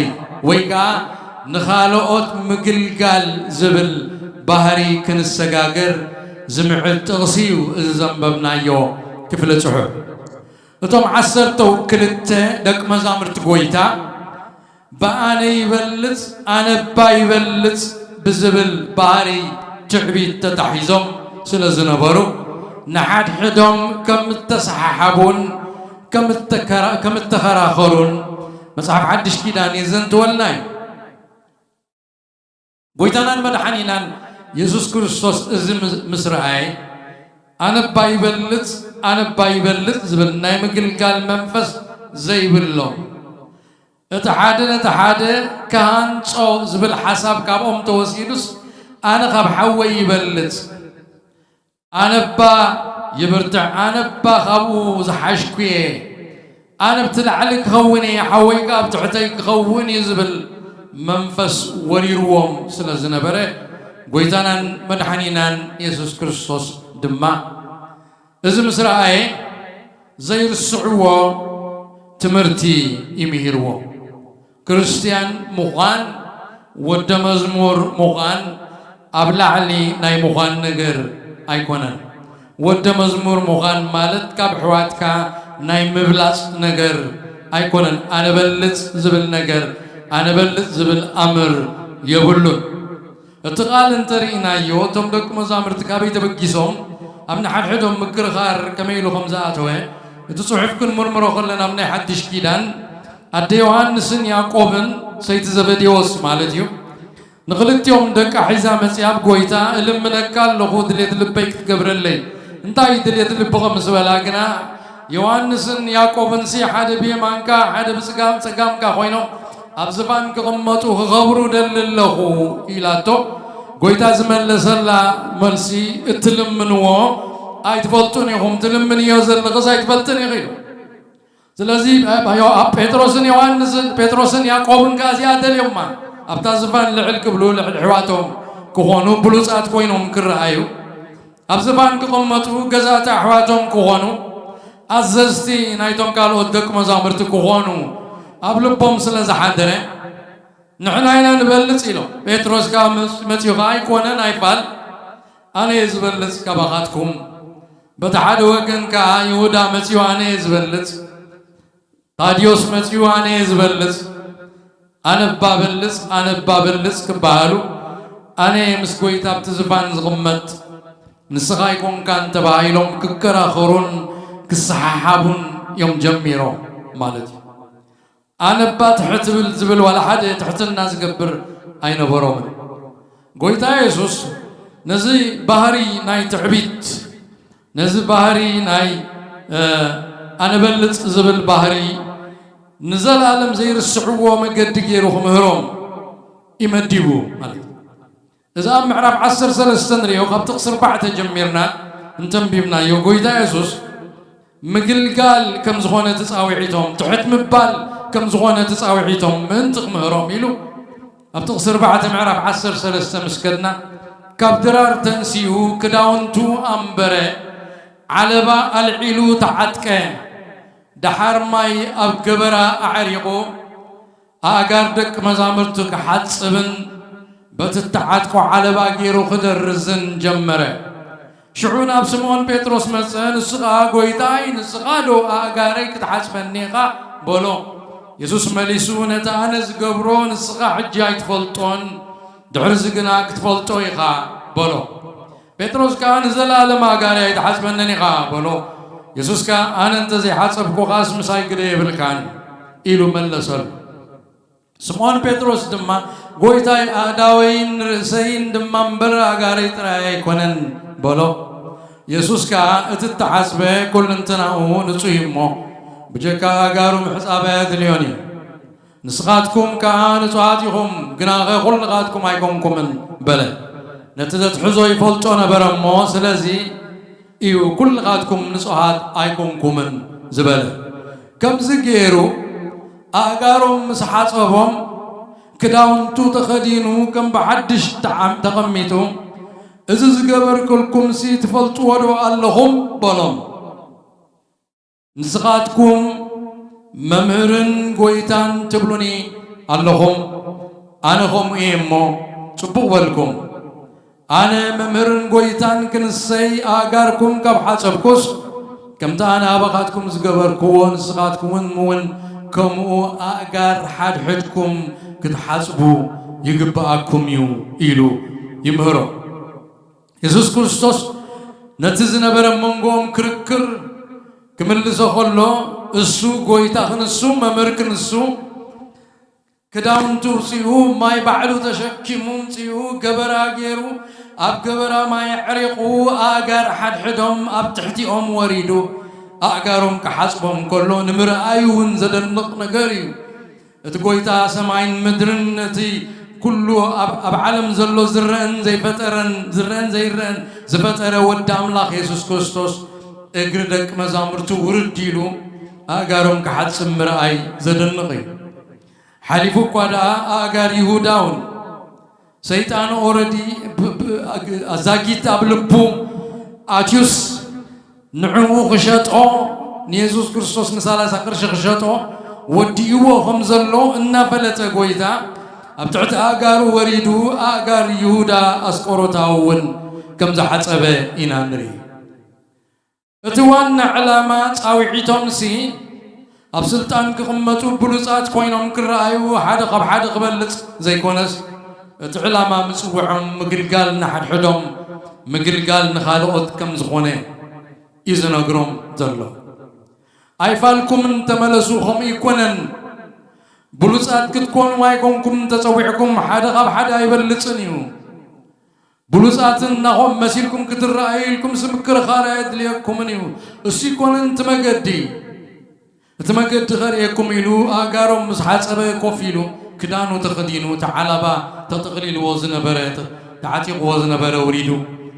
ወይ ከዓ ንኻልኦት ምግልጋል ዝብል ባህሪ ክንሰጋገር ዝምዕድ ጥቕሲ እዩ እዚ ዘንበብናዮ ክፍሊ ጽሑፍ። እቶም ዓሰርተው ክልተ ደቂ መዛሙርቲ ጎይታ፣ ብኣነ ይበልጽ፣ ኣነ እባ ይበልጽ ብዝብል ባህሪ ትዕቢት ተታሒዞም ስለ ዝነበሩ፣ ንሓድሕዶም ከም እተሰሓሓቡን ከም እተከራ-፣ ከም እተኸራኸሩን መጽሓፍ ሓድሽ ኪዳን የዘንትወልና እዩ። ጎይታናን መድሓኒናን የሱስ ክርስቶስ እዚ ምስ፣ ምስ ረኣየ፣ ኣነ እባ ይበልጽ፣ ኣነ እባ ይበልጽ ዝብል ናይ ምግልጋል መንፈስ ዘይብሎም፣ እቲ ሓደ ነቲ ሓደ ክሃንጾ ዝብል ሓሳብ ካብኦም ተወሲዱስ፣ ኣነ ካብ ሓወይ ይበልጽ፣ ኣነ እባ ይብርትዕ፣ ኣነ እባ ካብኡ ዝሓሽኩ እየ፣ ኣነ ኣብቲ ላዕሊ ክኸውን እየ፣ ሓወይ ከኣ ኣብ ትሕተይ ክኸውን እዩ ዝብል መንፈስ ወሪርዎም ስለ ዝነበረ፣ ጎይታናን መድሓኒናን የሱስ ክርስቶስ ድማ እዚ ምስ ረኣየ፣ ዘይርስዕዎ ትምህርቲ እዩ ምሂርዎ። ክርስትያን ምዃን፣ ወደ መዝሙር ምዃን ኣብ ላዕሊ ናይ ምዃን ነገር ኣይኮነን። ወደ መዝሙር ምዃን ማለት ካብ ኣሕዋትካ ናይ ምብላጽ ነገር ኣይኮነን። ኣነ በልጽ ዝብል ነገር፣ ኣነ በልጽ ዝብል ኣምር የብሉን። እቲ ቃል እንተርኢናዮ፣ እቶም ደቂ መዛሙርቲ ካበይ ተበጊሶም ኣብ ንሓድሕዶም ምክርኻር ከመይ ኢሉ ከም ዝኣተወ፣ እቲ ጽሑፍ ክንምርምሮ ከለና፣ ኣብ ናይ ሓድሽ ኪዳን ኣደ ዮሃንስን ያዕቆብን፣ ሰይቲ ዘበዴዎስ ማለት እዩ፣ ንኽልቲኦም ደቃ ሒዛ መጺኣ፣ ኣብ ጎይታ፣ እልምነካ ኣለኹ፣ ድሌት ልበይ ክትገብረለይ። እንታይ ድሌት ልብኺ ምስ በላ ግና፣ ዮሃንስን ያዕቆብንሲ ሓደ ብየማንካ፣ ሓደ ብጽጋም-፣ ጸጋምካ ኮይኖም፣ ኣብ ዝፋን ክቕመጡ ክኸብሩ ደሊ ኣለኹ ኢላቶ። ጎይታ ዝመለሰላ መልሲ፣ እትልምንዎ ኣይትፈልጡን ኢኹም፣ ትልምንዮ ዘለኽስ ኣይትፈልጥን ኢኺ ኢሉ። ስለዚ ኣብ ዮ- ኣብ ጴጥሮስን ዮሃንስን፣ ጴጥሮስን ያዕቆብን ከኣ እዚኣ ደልዮማ፣ ኣብታ ዝፋን ልዕል ክብሉ፣ ልዕል ኣሕዋቶም ክኾኑ፣ ብሉጻት ኮይኖም ክረኣዩ፣ ኣብ ዝፋን ክቕመጡ፣ ገዛእቲ ኣሕዋቶም ክኾኑ፣ ኣዘዝቲ ናይቶም ካልኦት ደቂ መዛሙርቲ ክኾኑ ኣብ ልቦም ስለ ዝሓደረ፣ ንሕና ኢና ንበልጽ ኢሎም። ጴጥሮስ ከኣ መጽ- መጺኡ ከኣ ኣይኮነን ኣይፋል፣ ኣነ እየ ዝበልጽ ካባኻትኩም። በቲ ሓደ ወገን ከኣ ይሁዳ መጺኡ ኣነ እየ ዝበልጽ፣ ታድዮስ መጺኡ ኣነ እየ ዝበልጽ፣ ኣነ እባ በልጽ፣ ኣነ እባ በልጽ ክበሃሉ፣ ኣነ እየ ምስ ጎይታ ኣብቲ ዝፋን ዝቕመጥ፣ ንስኻ ኣይኮንካን ተባሂሎም ክከራኸሩን ክሰሓሓቡን እዮም ጀሚሮም ማለት እዩ። ኣነ እባ ትሕት ብል ዝብል ዋላ ሓደ ትሕትና ዝገብር ኣይነበሮምን። ጎይታ የሱስ ነዚ ባህሪ ናይ ትዕቢት፣ ነዚ ባህሪ ናይ ኣነ በልጽ ዝብል ባህሪ ንዘለኣለም ዘይርስዕዎ መገዲ ገይሩ ክምህሮም እዩ መዲቡ ማለት እዩ። እዚ ኣብ ምዕራፍ ዓሰርተ ሰለስተ ንሪኦ፣ ካብ ጥቕሲ ኣርባዕተ ጀሚርና እንተንቢብናዮ፣ ጎይታ የሱስ ምግልጋል ከም ዝኾነ ተጻዊዒቶም፣ ትሕት ምባል ከም ዝኾነ ተጻዊዒቶም ምእንቲ ክምህሮም ኢሉ፣ ኣብ ጥቕሲ ኣርባዕተ ምዕራፍ ዓሰርተ ሰለስተ ምስ ከድና፣ ካብ ድራር ተንሲኡ ክዳውንቱ ኣንበረ፣ ዓለባ ኣልዒሉ ተዓጥቀ፣ ደሓር ማይ ኣብ ገበራ ኣዕሪቑ፣ ኣእጋር ደቂ መዛሙርቱ ክሓጽብን በቲ እተዓጥቆ ዓለባ ገይሩ ክደርዝን ጀመረ። ሽዑ ናብ ስምዖን ጴጥሮስ መጸ፣ ንሱ ኸኣ፣ "ጐይታይ፣ ንስኻ ዶ ኣእጋረይ ክትሓጽበኒ ኢኻ?" በሎ። የሱስ መሊሱ፣ "ነቲ ኣነ ዝገብሮ ንስኻ ሕጂ ኣይትፈልጦን፣ ድሕርዚ ግና ክትፈልጦ ኢኻ" በሎ። ጴጥሮስ ከኣ፣ "ንዘለኣለም ኣእጋረይ ኣይትሓጽበንን ኢኻ" በሎ። የሱስ ከኣ፣ "ኣነ እንተ ዘይሓጸብኩኻስ ምሳይ ግደ የብልካን" ኢሉ መለሰሉ። ስምዖን ጴጥሮስ ድማ፣ "ጐይታይ፣ ኣእዳወይን ርእሰይን ድማ እምበር ኣእጋረይ ጥራይ ኣይኮነን" በሎ። የሱስ ከኣ፣ "እቲ እተሓጽበ ኵልንትናኡ ንጹህ እዩ እሞ፣ ብጀካ ኣእጋሩ ምሕጻብ ኣየድልዮን እዩ። ንስኻትኩም ከኣ ንጹሃት ኢኹም፣ ግናኸ ኵልኻትኩም ኣይኮንኩምን" በለ። ነቲ ዘትሕዞ ይፈልጦ ነበረ እሞ፣ ስለዚ እዩ "ኵልኻትኩም ንጹሃት ኣይኮንኩምን" ዝበለ። ከምዚ ገይሩ ኣእጋሮም ምስ ሓጸቦም፣ ክዳውንቱ ተኸዲኑ ከም ብሓድሽ ተዓም-፣ ተቐሚጡ፣ "እዚ ዝገበርኩልኩምሲ ትፈልጥዎ ዶ ኣለኹም?" በሎም። "ንስኻትኩም መምህርን ጐይታን ትብሉኒ ኣለኹም፣ ኣነ ኸምኡ እየ እሞ፣ ጽቡቕ በልኩም። ኣነ መምህርን ጐይታን ክንሰይ ኣእጋርኩም ካብ ሓጸብኩስ፣ ከምቲ ኣነ ኣባኻትኩም ዝገበርክዎ፣ ንስኻትኩም እውን ከምኡ ኣእጋር ሓድሕድኩም ክትሓጽቡ ይግብኣኩም እዩ" ኢሉ ይምህሮም። የሱስ ክርስቶስ ነቲ ዝነበረ ኣብ መንጎኦም ክርክር ክምልሶ ከሎ፣ እሱ ጐይታ ክንሱ፣ መምህር ክንሱ፣ ክዳውንቱ ኣውጺኡ፣ ማይ ባዕሉ ተሸኪሙ ኣምጺኡ፣ ገበራ ገይሩ፣ ኣብ ገበራ ማይ ኣዕሪቑ፣ ኣእጋር ሓድሕዶም ኣብ ትሕቲኦም ወሪዱ፣ ኣእጋሮም ክሓጽቦም ከሎ ንምርኣዩ እውን ዘደንቕ ነገር እዩ። እቲ ጐይታ ሰማይን ምድርን፣ ነቲ ኩሉ ኣብ፣ ኣብ ዓለም ዘሎ ዝረአን ዘይፈጠረን፣ ዝረአን ዘይረአን ዝፈጠረ ወዲ ኣምላኽ የሱስ ክርስቶስ እግሪ ደቂ መዛሙርቱ ውርድ ኢሉ ኣእጋሮም ክሓጽብ ምርኣይ ዘደንቕ እዩ። ሓሊፉ እኳ ደኣ ኣእጋር ይሁዳ እውን ሰይጣን ኦረዲ ብ-፣ ብ-፣ ኣዛጊት ኣብ ልቡ ኣትዩስ ንዕኡ ክሸጦ፣ ንየሱስ ክርስቶስ ንሳላሳ ቅርሺ ክሸጦ ወዲእዎ ከም ዘሎ እናፈለጠ ጐይታ ኣብ ትሕቲ ኣእጋሩ ወሪዱ ኣእጋር ይሁዳ ኣስቆሮታዊ እውን ከም ዝሓጸበ ኢና ንርኢ። እቲ ዋና ዕላማ ጻውዒቶምሲ ኣብ ስልጣን ክቕመጡ ብሉጻት ኮይኖም ክረኣዩ ሓደ ካብ ሓደ ክበልጽ ዘይኮነስ እቲ ዕላማ ምጽውዖም ምግልጋል ንሓድሕዶም ምግልጋል ንኻልኦት ከም ዝኾነ እዩ ዝነግሮም ዘሎ። ኣይፋልኩምን ተመለሱ፣ ከምኡ ኣይኮነን። ብሉጻት ክትኮኑ ኣይኮንኩም ተጸዊዕኩም፣ ሓደ ካብ ሓደ ኣይበልጽን እዩ። ብሉጻትን ናኾም መሲልኩም ክትረኣዩ ኢልኩም ስም ክርኻር ኣየድልየኩምን እዩ። እሱ ኣይኮነን እቲ መገዲ። እቲ መገዲ ከርእየኩም ኢሉ ኣእጋሮም ምስ ሓጸበ ኮፍ ኢሉ፣ ክዳኑ ተኸዲኑ፣ እቲ ዓለባ ተጠቕሊልዎ ዝነበረ፣ ተ-፣ ተዓጢቕዎ ዝነበረ ውሪዱ፣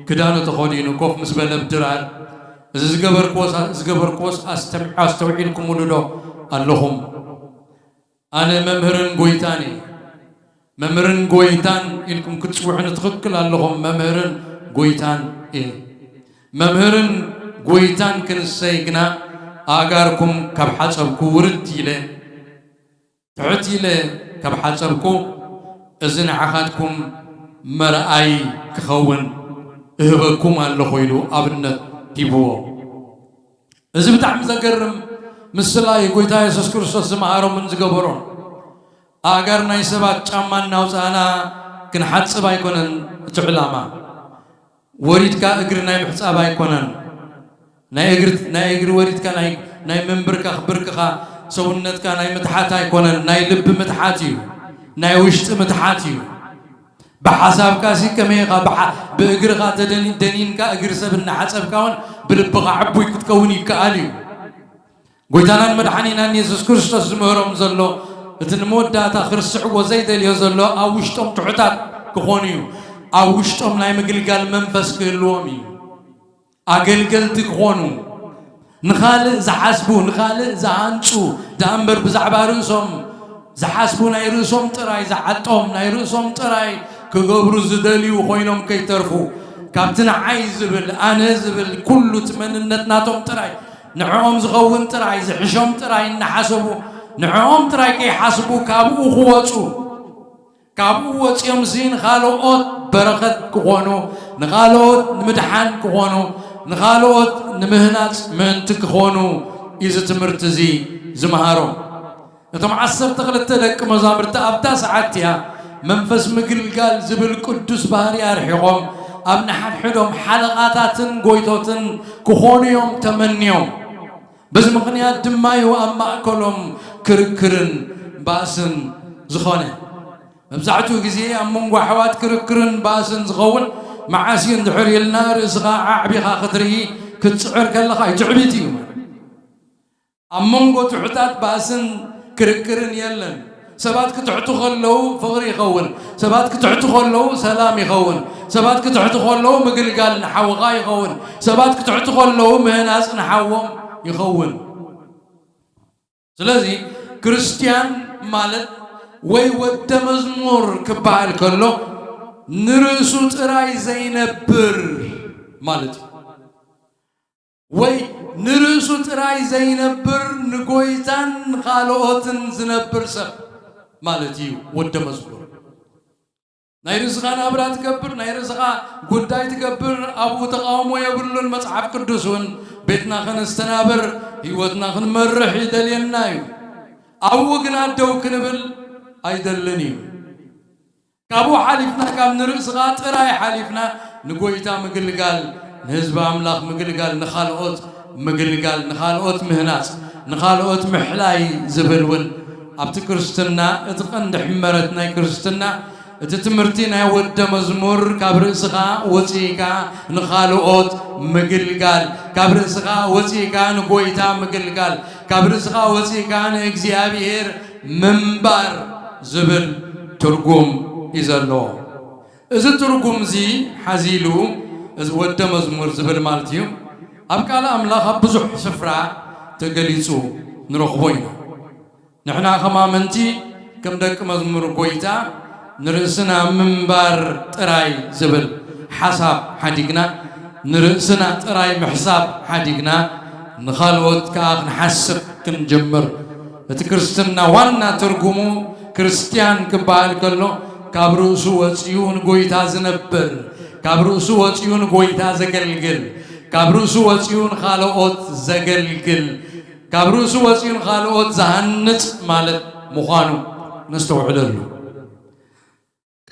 ክዳኑ ተኸዲኑ ኮፍ ምስ በለ ብድራር እዚ ዝገበርክዎስ ዝገበርክዎስ ኣስተም- ኣስተውዒልኩምሉ ዶ ኣለኹም? ኣነ መምህርን ጎይታን እየ። መምህርን ጎይታን ኢልኩም ክትጽውዑኒ ትኽክል ኣለኹም። መምህርን ጎይታን እየ። መምህርን ጎይታን ክንሰይ ግና ኣእጋርኩም ካብ ሓጸብኩ ውርድ ኢለ ትሕት ኢለ ካብ ሓጸብኩ፣ እዚ ንዓኻትኩም መርኣይ ክኸውን እህበኩም ኣለኹ ኢሉ ኣብነት ሂብዎ። እዚ ብጣዕሚ ዘገርም ምስላ እዩ። ጎይታ የሱስ ክርስቶስ ዝመሃሮምን ዝገበሮን። ኣእጋር ናይ ሰባት ጫማ እናውፃእና ክንሓፅብ ኣይኮነን እቲ ዕላማ። ወሪድካ እግሪ ናይ ምሕፃብ ኣይኮነን። ናይ እግሪ ናይ እግሪ ወሪድካ ናይ ናይ ምንብርካኽ ብርክኻ ሰውነትካ ናይ ምትሓት ኣይኮነን፣ ናይ ልቢ ምትሓት እዩ፣ ናይ ውሽጢ ምትሓት እዩ። ብሓሳብካ ሲ ከመይ ኢኻ ብሓ- ብእግርኻ ተደኒ- ደኒንካ እግሪ ሰብ እናሓፀብካ እውን ብልብኻ ዕቡይ ክትከውን ይከኣል እዩ። ጎይታናን መድሓኒናን የሱስ ክርስቶስ ዝምህሮም ዘሎ እቲ ንመወዳእታ ክርስዕዎ ዘይደልዮ ዘሎ ኣብ ውሽጦም ትሑታት ክኾኑ እዩ። ኣብ ውሽጦም ናይ ምግልጋል መንፈስ ክህልዎም እዩ። ኣገልገልቲ ክኾኑ፣ ንኻልእ ዝሓስቡ፣ ንኻልእ ዝሃንፁ ደኣ እምበር ብዛዕባ ርእሶም ዝሓስቡ፣ ናይ ርእሶም ጥራይ ዝዓጦም፣ ናይ ርእሶም ጥራይ ክገብሩ ዝደልዩ ኮይኖም ከይተርፉ፣ ካብቲ ንዓይ ዝብል፣ ኣነ ዝብል ኩሉ እቲ መንነት ናቶም ጥራይ፣ ንዕኦም ዝኸውን ጥራይ፣ ዝሕሾም ጥራይ እናሓሰቡ፣ ንዕኦም ጥራይ ከይሓስቡ ካብኡ ክወፁ፣ ካብኡ ወፂኦምሲ ንኻልኦት በረኸት ክኾኑ፣ ንኻልኦት ንምድሓን ክኾኑ፣ ንኻልኦት ንምህናፅ ምእንቲ ክኾኑ እዩ እዚ ትምህርቲ እዚ ዝመሃሮም። እቶም ዓሰርተ ክልተ ደቂ መዛሙርቲ ኣብታ ሰዓት እቲኣ መንፈስ ምግልጋል ዝብል ቅዱስ ባህሪ ኣርሒቖም ኣብ ንሓድሕዶም ሓለቓታትን ጎይቶትን ክኾኑ እዮም ተመንዮም። በዚ ምኽንያት ድማ እዩ ኣብ ማእከሎም ክርክርን ባእስን ዝኾነ። መብዛሕትኡ ግዜ ኣብ መንጎ ኣሕዋት ክርክርን ባእስን ዝኸውን መዓስ እዩ እንድሕር ኢልና ርእስኻ ኣዕቢኻ ክትርኢ ክትጽዕር ከለኻ እዩ። ትዕቢት እዩ። ኣብ መንጎ ትሑታት ባእስን ክርክርን የለን። ሰባት ክትሕቱ ከለዉ ፍቕሪ ይኸውን። ሰባት ክትሕቱ ከለዉ ሰላም ይኸውን። ሰባት ክትሕቱ ከለዉ ምግልጋል ንሓውኻ ይኸውን። ሰባት ክትሕቱ ከለዉ ምህናጽ ንሓዎም ይኸውን። ስለዚ ክርስትያን ማለት ወይ ወደ መዝሙር ክበሃል ከሎ ንርእሱ ጥራይ ዘይነብር ማለት እዩ። ወይ ንርእሱ ጥራይ ዘይነብር ንጎይታን ንኻልኦትን ዝነብር ሰብ ማለት እዩ ወደ መዝሙር። ናይ ርእስኻ ናብራ ትገብር፣ ናይ ርእስኻ ጉዳይ ትገብር፣ ኣብኡ ተቓውሞ የብሉን። መጽሓፍ ቅዱስ እውን ቤትና ከነስተናብር፣ ህይወትና ክንመርሕ ይደልየና እዩ። ኣብኡ ግና ደው ክንብል ኣይደልን እዩ። ካብኡ ሓሊፍና፣ ካብ ንርእስኻ ጥራይ ሓሊፍና ንጎይታ ምግልጋል፣ ንህዝቢ ኣምላኽ ምግልጋል፣ ንኻልኦት ምግልጋል፣ ንኻልኦት ምህናጽ፣ ንኻልኦት ምሕላይ ዝብል እውን ኣብቲ ክርስትና እቲ ቀንዲ ሕመረት ናይ ክርስትና እቲ ትምህርቲ ናይ ወደ መዝሙር ካብ ርእስኻ ወፂእካ ንኻልኦት ምግልጋል፣ ካብ ርእስኻ ወፂእካ ንጎይታ ምግልጋል፣ ካብ ርእስኻ ወፂእካ ንእግዚኣብሔር ምንባር ዝብል ትርጉም እዩ ዘለዎ። እዚ ትርጉም እዚ ሓዚሉ እዚ ወደ መዝሙር ዝብል ማለት እዩ ኣብ ቃል ኣምላኽ ኣብ ብዙሕ ስፍራ ተገሊጹ ንረኽቦ ኢና። ንሕና ከም ኣመንቲ ከም ደቂ መዝሙር ጎይታ ንርእስና ምንባር ጥራይ ዝብል ሓሳብ ሓዲግና ንርእስና ጥራይ ምሕሳብ ሓዲግና ንኻልኦት ከኣ ክንሓስብ ክንጅምር እቲ ክርስትና ዋና ትርጉሙ ክርስትያን ክበሃል ከሎ ካብ ርእሱ ወፂኡ ንጎይታ ዝነብር ካብ ርእሱ ወፂኡ ንጎይታ ዘገልግል ካብ ርእሱ ወፂኡ ንኻልኦት ዘገልግል ካብ ርእሱ ወፂኡ ንኻልኦት ዝሃንፅ ማለት ምዃኑ ነስተውዕለሉ።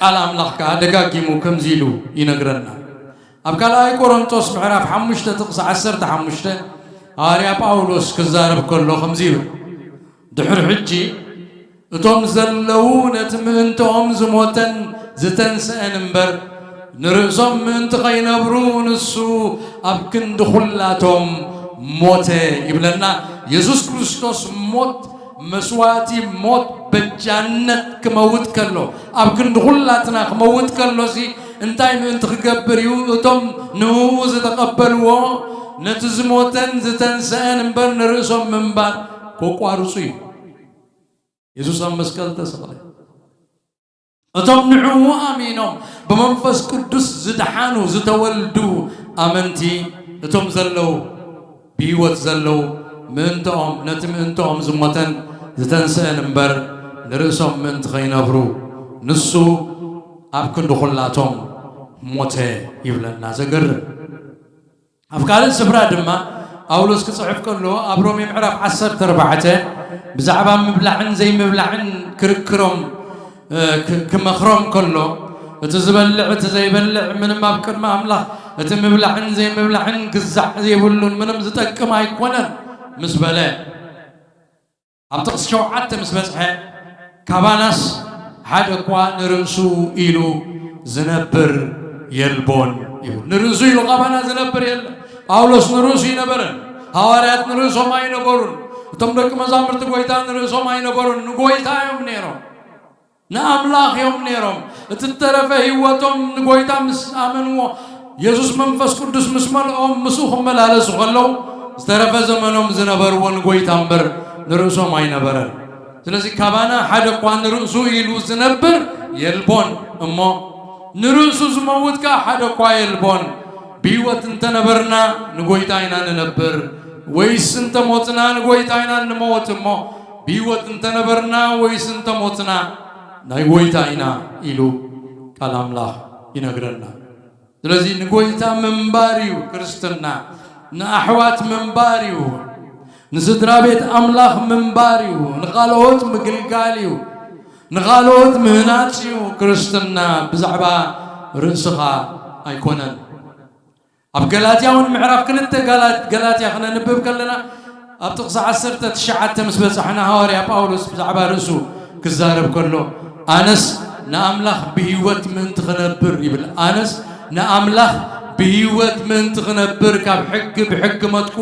ቃል ኣምላኽ ከኣ ደጋጊሙ ከምዚ ኢሉ ይነግረና። ኣብ ካልኣይ ቆሮንቶስ ምዕራፍ ሓሙሽተ ጥቕሲ ዓሰርተ ሓሙሽተ ሃዋርያ ጳውሎስ ክዛረብ ከሎ ከምዚ ይብል፣ ድሕሪ ሕጂ እቶም ዘለዉ ነቲ ምእንትኦም ዝሞተን ዝተንስአን እምበር ንርእሶም ምእንቲ ኸይነብሩ ንሱ ኣብ ክንዲ ኹላቶም ሞተ ይብለና። የሱስ ክርስቶስ ሞት መስዋእቲ ሞት በጃነት ክመውት ከሎ ኣብ ክንዲ ኩላትና ክመውት ከሎሲ እንታይ ምእንቲ ክገብር እዩ? እቶም ንኡ ዝተቐበልዎ ነቲ ዝሞተን ዝተንስአን እምበር ንርእሶም ምንባር ከቋርጹ እዩ። የሱስ ኣብ መስቀል ተሰቕለ። እቶም ንዕኡ ኣሚኖም ብመንፈስ ቅዱስ ዝደሓኑ፣ ዝተወልዱ ኣመንቲ፣ እቶም ዘለዉ፣ ብህይወት ዘለዉ፣ ምእንትኦም፣ ነቲ ምእንትኦም ዝሞተን ዝተንስአን እምበር ንርእሶም ምእንቲ ኸይነብሩ፣ ንሱ ኣብ ክንዲ ኹላቶም ሞተ ይብለና። ዘገርም። ኣብ ካልእ ስፍራ ድማ ጳውሎስ ክጽሕፍ ከሎ ኣብ ሮሜ ምዕራፍ ዓሰርተ ኣርባዕተ ብዛዕባ ምብላዕን ዘይምብላዕን ክርክሮም፣ እ፣ ክ-፣ ክመኽሮም ከሎ፣ "እቲ ዝበልዕ፣ እቲ ዘይበልዕ ምንም ኣብ ቅድሚ ኣምላኽ እቲ ምብላዕን ዘይምብላዕን ግዛዕ ዘይብሉን ምንም ዝጠቅም ኣይኮነን" ምስ በለ፣ ኣብ ጥቕሲ ሸውዓተ ምስ በጽሐ፣ "ካባናስ ሓደ እኳ ንርእሱ ኢሉ ዝነብር የልቦን" ይብል። ንርእሱ ኢሉ ካባና ዝነብር የለን። ጳውሎስ ንርእሱ ኣይነበረን። ሃዋርያት ንርእሶም ኣይነበሩን። እቶም ደቂ መዛሙርቲ ጐይታ ንርእሶም ኣይነበሩን። ንጐይታ እዮም ነይሮም። ንኣምላኽ እዮም ነይሮም። እቲ እተረፈ ህይወቶም ንጎይታ ምስ ኣመንዎ፣ የሱስ መንፈስ ቅዱስ ምስ መልኦም፣ ምስኡ ክመላለሱ ከለዉ፣ ዝተረፈ ዘመኖም ዝነበርዎ ንጎይታ እምበር ንርእሶም ኣይነበረን። ስለዚ ካባና ሓደ እኳ ንርእሱ ኢሉ ዝነብር የልቦን እሞ፣ ንርእሱ ዝመውት ከኣ ሓደ እኳ የልቦን። ብህይወት እንተነበርና ንጎይታ ኢና ንነብር፣ ወይስ እንተሞትና ንጎይታ ኢና እንመውት እሞ፣ ብህይወት እንተነበርና ወይስ እንተሞትና ናይ ጎይታ ኢና ኢሉ ቃል ኣምላኽ ይነግረና። ስለዚ ንጎይታ ምንባር እዩ ክርስትና፣ ንኣሕዋት ምንባር እዩ፣ ንስድራ ቤት ኣምላኽ ምንባር እዩ፣ ንኻልኦት ምግልጋል እዩ፣ ንኻልኦት ምህናጽ እዩ። ክርስትና ብዛዕባ ርእስኻ ኣይኮነን። ኣብ ገላትያ እውን ምዕራፍ ክልተ ጋላ-፣ ገላትያ ክነንብብ ከለና፣ ኣብ ጥቕሲ ዓሰርተ ትሽዓተ ምስ በጻሕና፣ ሃዋርያ ጳውሎስ ብዛዕባ ርእሱ ክዛረብ ከሎ፣ "ኣነስ ንኣምላኽ ብህይወት ምእንቲ ክነብር" ይብል። "ኣነስ ንኣምላኽ ብህይወት ምእንቲ ክነብር ካብ ሕጊ ብሕጊ መጥኩ፣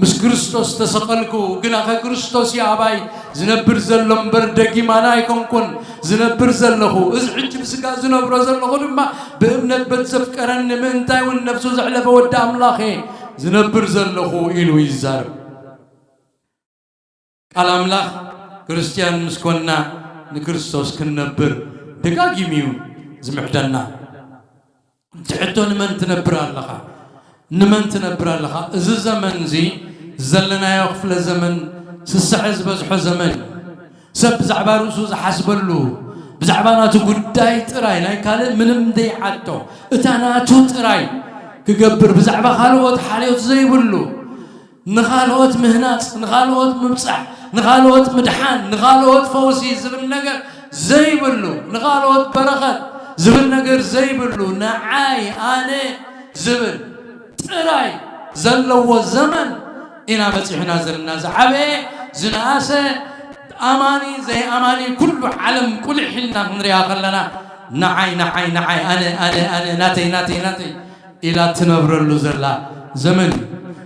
ምስ ክርስቶስ ተሰቐልኩ፣ ግናኸ ክርስቶስ ይኣባይ ዝነብር ዘሎ እምበር ደጊም ኣነ ኣይኮንኩን ዝነብር ዘለኹ፣ እዚ ሕጂ ብስጋ ዝነብሮ ዘለኹ ድማ ብእምነት በቲ ዘፍቀረኒ፣ ምእንታይ እውን ነፍሱ ዘሕለፈ ወዲ ኣምላኽ እየ ዝነብር ዘለኹ" ኢሉ ይዛረብ። ቃል ኣምላኽ ክርስትያን ምስ ኮንና ንክርስቶስ ክንነብር ደጋጊሙ እዩ ዝምዕደና። እቲ ሕቶ፣ ንመን ትነብር ኣለኻ? ንመን ትነብር ኣለኻ? እዚ ዘመን እዚ ዘለናዮ ክፍለ ዘመን ስስዐ ዝበዝሖ ዘመን እዩ። ሰብ ብዛዕባ ርእሱ ዝሓስበሉ፣ ብዛዕባ ናቱ ጉዳይ ጥራይ፣ ናይ ካልእ ምንም ዘይሓቶ፣ እታ ናቱ ጥራይ ክገብር፣ ብዛዕባ ካልኦት ሓልዮት ዘይብሉ፣ ንኻልኦት ምህናጽ፣ ንኻልኦት ምብጻሕ፣ ንኻልኦት ምድሓን፣ ንኻልኦት ፈውሲ ዝብል ነገር ዘይብሉ፣ ንኻልኦት በረኸት ዝብል ነገር ዘይብሉ፣ ንዓይ ኣነ ዝብል ጥራይ ዘለዎ ዘመን ኢና በጺሕና ዘለና። ዝዓበየ ዝነኣሰ፣ ኣማኒ ዘይኣማኒ፣ ኩሉ ዓለም ቁልሕ ኢልና ክንሪኣ ከለና፣ ንዓይ፣ ንዓይ፣ ንዓይ፣ ኣነ፣ ኣነ፣ ኣነ፣ ናተይ፣ ናተይ፣ ናተይ ኢላ ትነብረሉ ዘላ ዘመን እዩ።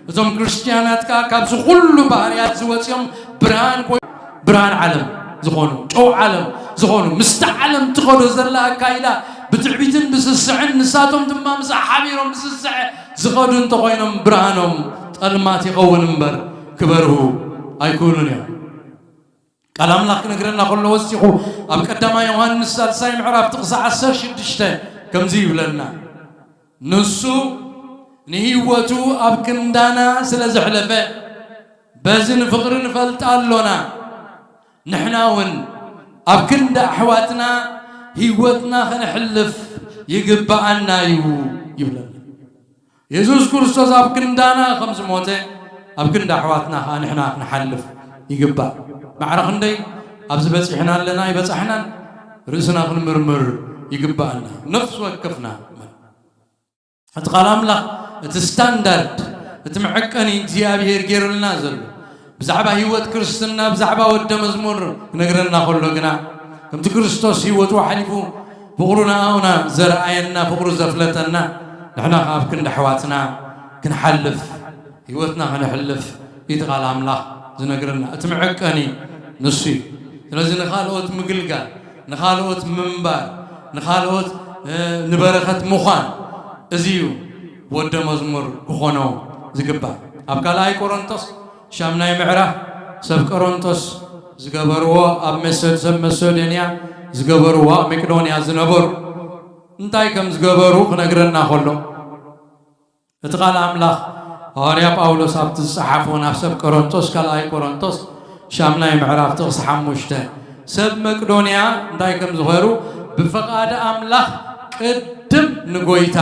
እዞም ክርስትያናት ከኣ ካብዚ ኩሉ ባህርያት ዝወጽኦም ብርሃን ኮይ-፣ ብርሃን ዓለም ዝኾኑ፣ ጨው ዓለም ዝኾኑ፣ ምስቲ ዓለም ትኸዶ ዘላ ኣካይዳ፣ ብትዕቢትን ብስስዕን፣ ንሳቶም ድማ ምስኣ ሓቢሮም ብስስዐ ዝኸዱ እንተኾይኖም፣ ብርሃኖም ጸልማት ይኸውን እምበር ክበርሁ ኣይክእሉን እዮም። ቃል ኣምላኽ ክነግረና ከሎ ወሲኹ ኣብ ቀዳማይ ዮሃንስ ሳልሳይ ምዕራፍ ጥቕሲ ዓሰርተ ሽዱሽተ ከምዚ ይብለና፣ "ንሱ ንህይወቱ ኣብ ክንዳና ስለ ዘሕለፈ፣ በዚ ንፍቕሪ ንፈልጣ ኣሎና። ንሕና እውን ኣብ ክንዲ ኣሕዋትና ህይወትና ከነሕልፍ ይግብኣና እዩ" ይብለና። የሱስ ክርስቶስ ኣብ ክንዳና ከም ዝሞተ፣ ኣብ ክንዲ ኣሕዋትና ኸኣ ንሕና ክንሓልፍ ይግባእ። ማዕረ ክንደይ ኣብዚ በጺሕና ኣለና ኣይበጻሕናን፣ ርእስና ክንምርምር ይግባኣና። ነፍሲ ወከፍና። እቲ ቃል ኣምላኽ፣ እቲ ስታንዳርድ፣ እቲ መዐቀኒ እግዚኣብሔር ገይሩልና ዘሎ፣ ብዛዕባ ህይወት ክርስትና፣ ብዛዕባ ወደ መዝሙር ክነግረና ከሎ ግና፣ ከምቲ ክርስቶስ ህይወቱ ኣሕሊፉ ፍቕሩ ንኣና ዘርኣየና፣ ፍቕሩ ዘፍለጠና፣ ንሕና ኸኣ ኣብ ክንዲ ኣሕዋትና ክንሓልፍ፣ ህይወትና ከነሕልፍ እቲ ቃል ኣምላኽ ዝነግረና። እቲ መዐቀኒ ንሱ እዩ። ስለዚ ንኻልኦት ምግልጋል፣ ንኻልኦት ምንባር፣ ንኻልኦት፣ እ፣ ንበረኸት ምዃን፣ እዚ እዩ ወደ መዝሙር ክኾኖ ዝግባእ። ኣብ ካልኣይ ቆሮንቶስ ሻምናይ ምዕራፍ ሰብ ቆሮንቶስ ዝገበርዎ፣ ኣብ መሰ- ሰብ መሰዶንያ ዝገበርዎ፣ ኣብ መቄዶንያ ዝነበሩ እንታይ ከም ዝገበሩ ክነግረና ከሎ፣ እቲ ቃል ኣምላኽ ሃዋርያ ጳውሎስ ኣብቲ ዝጸሓፎ ናብ ሰብ ቆሮንቶስ፣ ካልኣይ ቆሮንቶስ ሻምናይ ምዕራፍ ጥቕሲ ሓሙሽተ፣ ሰብ መቄዶንያ እንታይ ከም ዝገበሩ፣ ብፍቓድ ኣምላኽ ቅድም ንጎይታ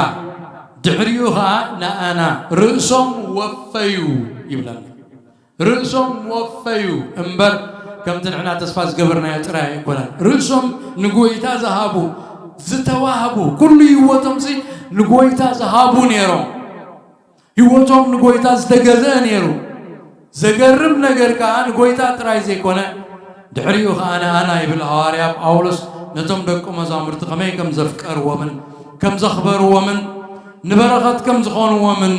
ድሕሪኡ ኸኣ ንኣና ርእሶም ወፈዩ ይብለና። ርእሶም ወፈዩ እምበር ከምቲ ንሕና ተስፋ ዝገበርናዮ ጥራይ ኣይኮነን። ርእሶም ንጎይታ ዝሃቡ፣ ዝተዋህቡ፣ ኩሉ ህይወቶምሲ ንጎይታ ዝሃቡ ነይሮም። ህይወቶም ንጎይታ ዝተገዝአ ነይሩ። ዘገርም ነገር ከኣ ንጎይታ ጥራይ ዘይኮነ፣ ድሕሪኡ ከኣ ንኣና ይብል ሃዋርያ ጳውሎስ ነቶም ደቂ መዛሙርቲ ከመይ ከም ዘፍቀርዎምን ከም ዘኽበርዎምን ንበረኸት ከም ዝኾንዎምን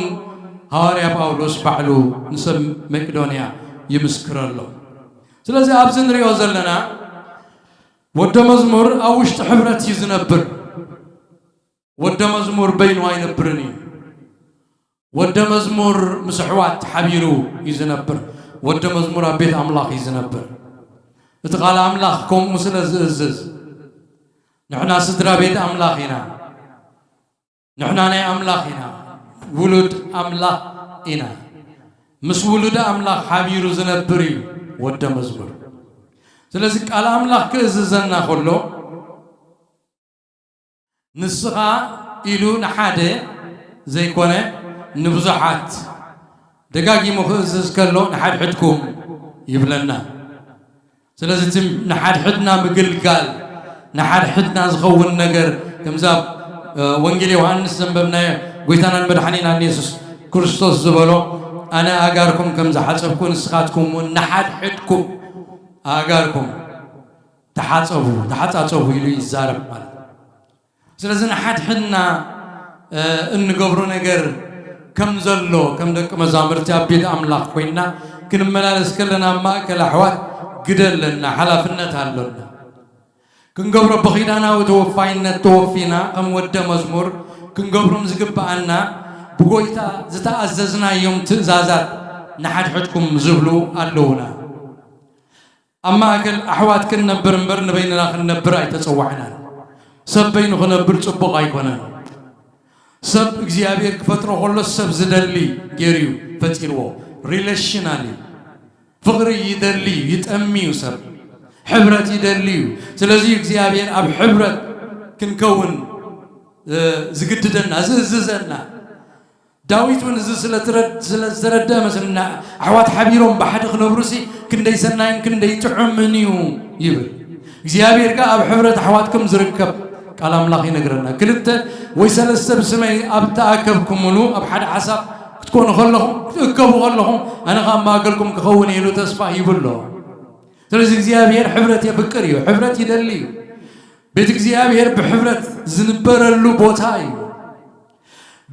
ሃዋርያ ጳውሎስ ባዕሉ ንሰብ መቄዶንያ ይምስክረሎም። ስለዚ ኣብዚ ንሪኦ ዘለና ወደ መዝሙር ኣብ ውሽጢ ሕብረት እዩ ዝነብር። ወደ መዝሙር በይኑ ኣይነብርን እዩ። ወደ መዝሙር ምስ ኣሕዋት ሓቢሩ እዩ ዝነብር። ወደ መዝሙር ኣብ ቤት ኣምላኽ እዩ ዝነብር። እቲ ቃል ኣምላኽ ከምኡ ስለ ዝእዝዝ፣ ንሕና ስድራ ቤት ኣምላኽ ኢና። ንሕና ናይ ኣምላኽ ኢና። ውሉድ ኣምላኽ ኢና። ምስ ውሉድ ኣምላኽ ሓቢሩ ዝነብር እዩ ወደ መዝሙር። ስለዚ ቃል ኣምላኽ ክእዝዘና ከሎ፣ ንስኻ ኢሉ ንሓደ ዘይኮነ ንብዙሓት ደጋጊሙ ክእዝዝ ከሎ፣ ንሓድሕድኩም ይብለና። ስለዚ እቲ ንሓድሕድና ምግልጋል፣ ንሓድሕድና ዝኸውን ነገር፣ ከምዛ ኣብ፣ እ፣ ወንጌል ዮሃንስ ዘንበብናዮ፣ ጎይታናን መድሓኒናን የሱስ ክርስቶስ ዝበሎ፣ "ኣነ ኣእጋርኩም ከም ዝሓጸብኩ፣ ንስኻትኩም እውን ንሓድሕድኩም ኣእጋርኩም ተሓጸቡ፣ ተሓጻጸቡ" ኢሉ ይዛረብ ማለት እዩ። ስለዚ ንሓድሕድና፣ እ፣ እንገብሮ ነገር ከም ዘሎ፣ ከም ደቂ መዛሙርቲ ኣብ ቤት ኣምላኽ ኮይንና ክንመላለስ ከለና፣ ኣብ ማእከል ኣሕዋት ግደ ኣለና፣ ሓላፍነት ኣሎና። ክንገብሮ ብኺዳናዊ ተወፋይነት ተወፊና፣ ከም ወደ መዝሙር ክንገብሮም ዝግብኣና፣ ብጎይታ ዝተኣዘዝናዮም ትእዛዛት ንሓድሕድኩም ዝብሉ ኣለዉና። ኣብ ማእከል ኣሕዋት ክንነብር እምበር ንበይንና ክንነብር ኣይተጸዋዕናን። ሰብ በይኑ ክነብር ጽቡቕ ኣይኮነን። ሰብ እግዚኣብሔር ክፈጥሮ ከሎ ሰብ ዝደሊ ገይሩ እዩ ፈጢርዎ። ሪሌሽናል እዩ። ፍቕሪ ይደሊ እዩ፣ ይጠሚ እዩ ሰብ። ሕብረት ይደሊ እዩ። ስለዚ እግዚኣብሔር ኣብ ሕብረት ክንከውን፣ እ፣ ዝግድደና፣ ዝእዝዘና። ዳዊት እውን እዚ ስለ ትረድ-፣ ስለ ዝተረድአ መስልና፣ ኣሕዋት ሓቢሮም ብሓደ ክነብሩሲ ክንደይ ሰናይን ክንደይ ጥዑምን እዩ ይብል። እግዚኣብሔር ከኣ ኣብ ሕብረት ኣሕዋት ከም ዝርከብ ቃል ኣምላኽ ይነግረና። ክልተ ወይ ሰለስተ ብስመይ ኣብ ተኣከብኩምሉ፣ ኣብ ሓደ ሓሳብ ክትኮኑ ከለኹም፣ ክትእከቡ ከለኹም፣ ኣነ ከኣ ኣብ ማእከልኩም ክኸውን ኢሉ ተስፋ ሂቡ ኣሎ። ስለዚ እግዚኣብሔር ሕብረት የፍቅር እዩ፣ ሕብረት ይደሊ እዩ። ቤት እግዚኣብሔር ብሕብረት ዝንበረሉ ቦታ እዩ።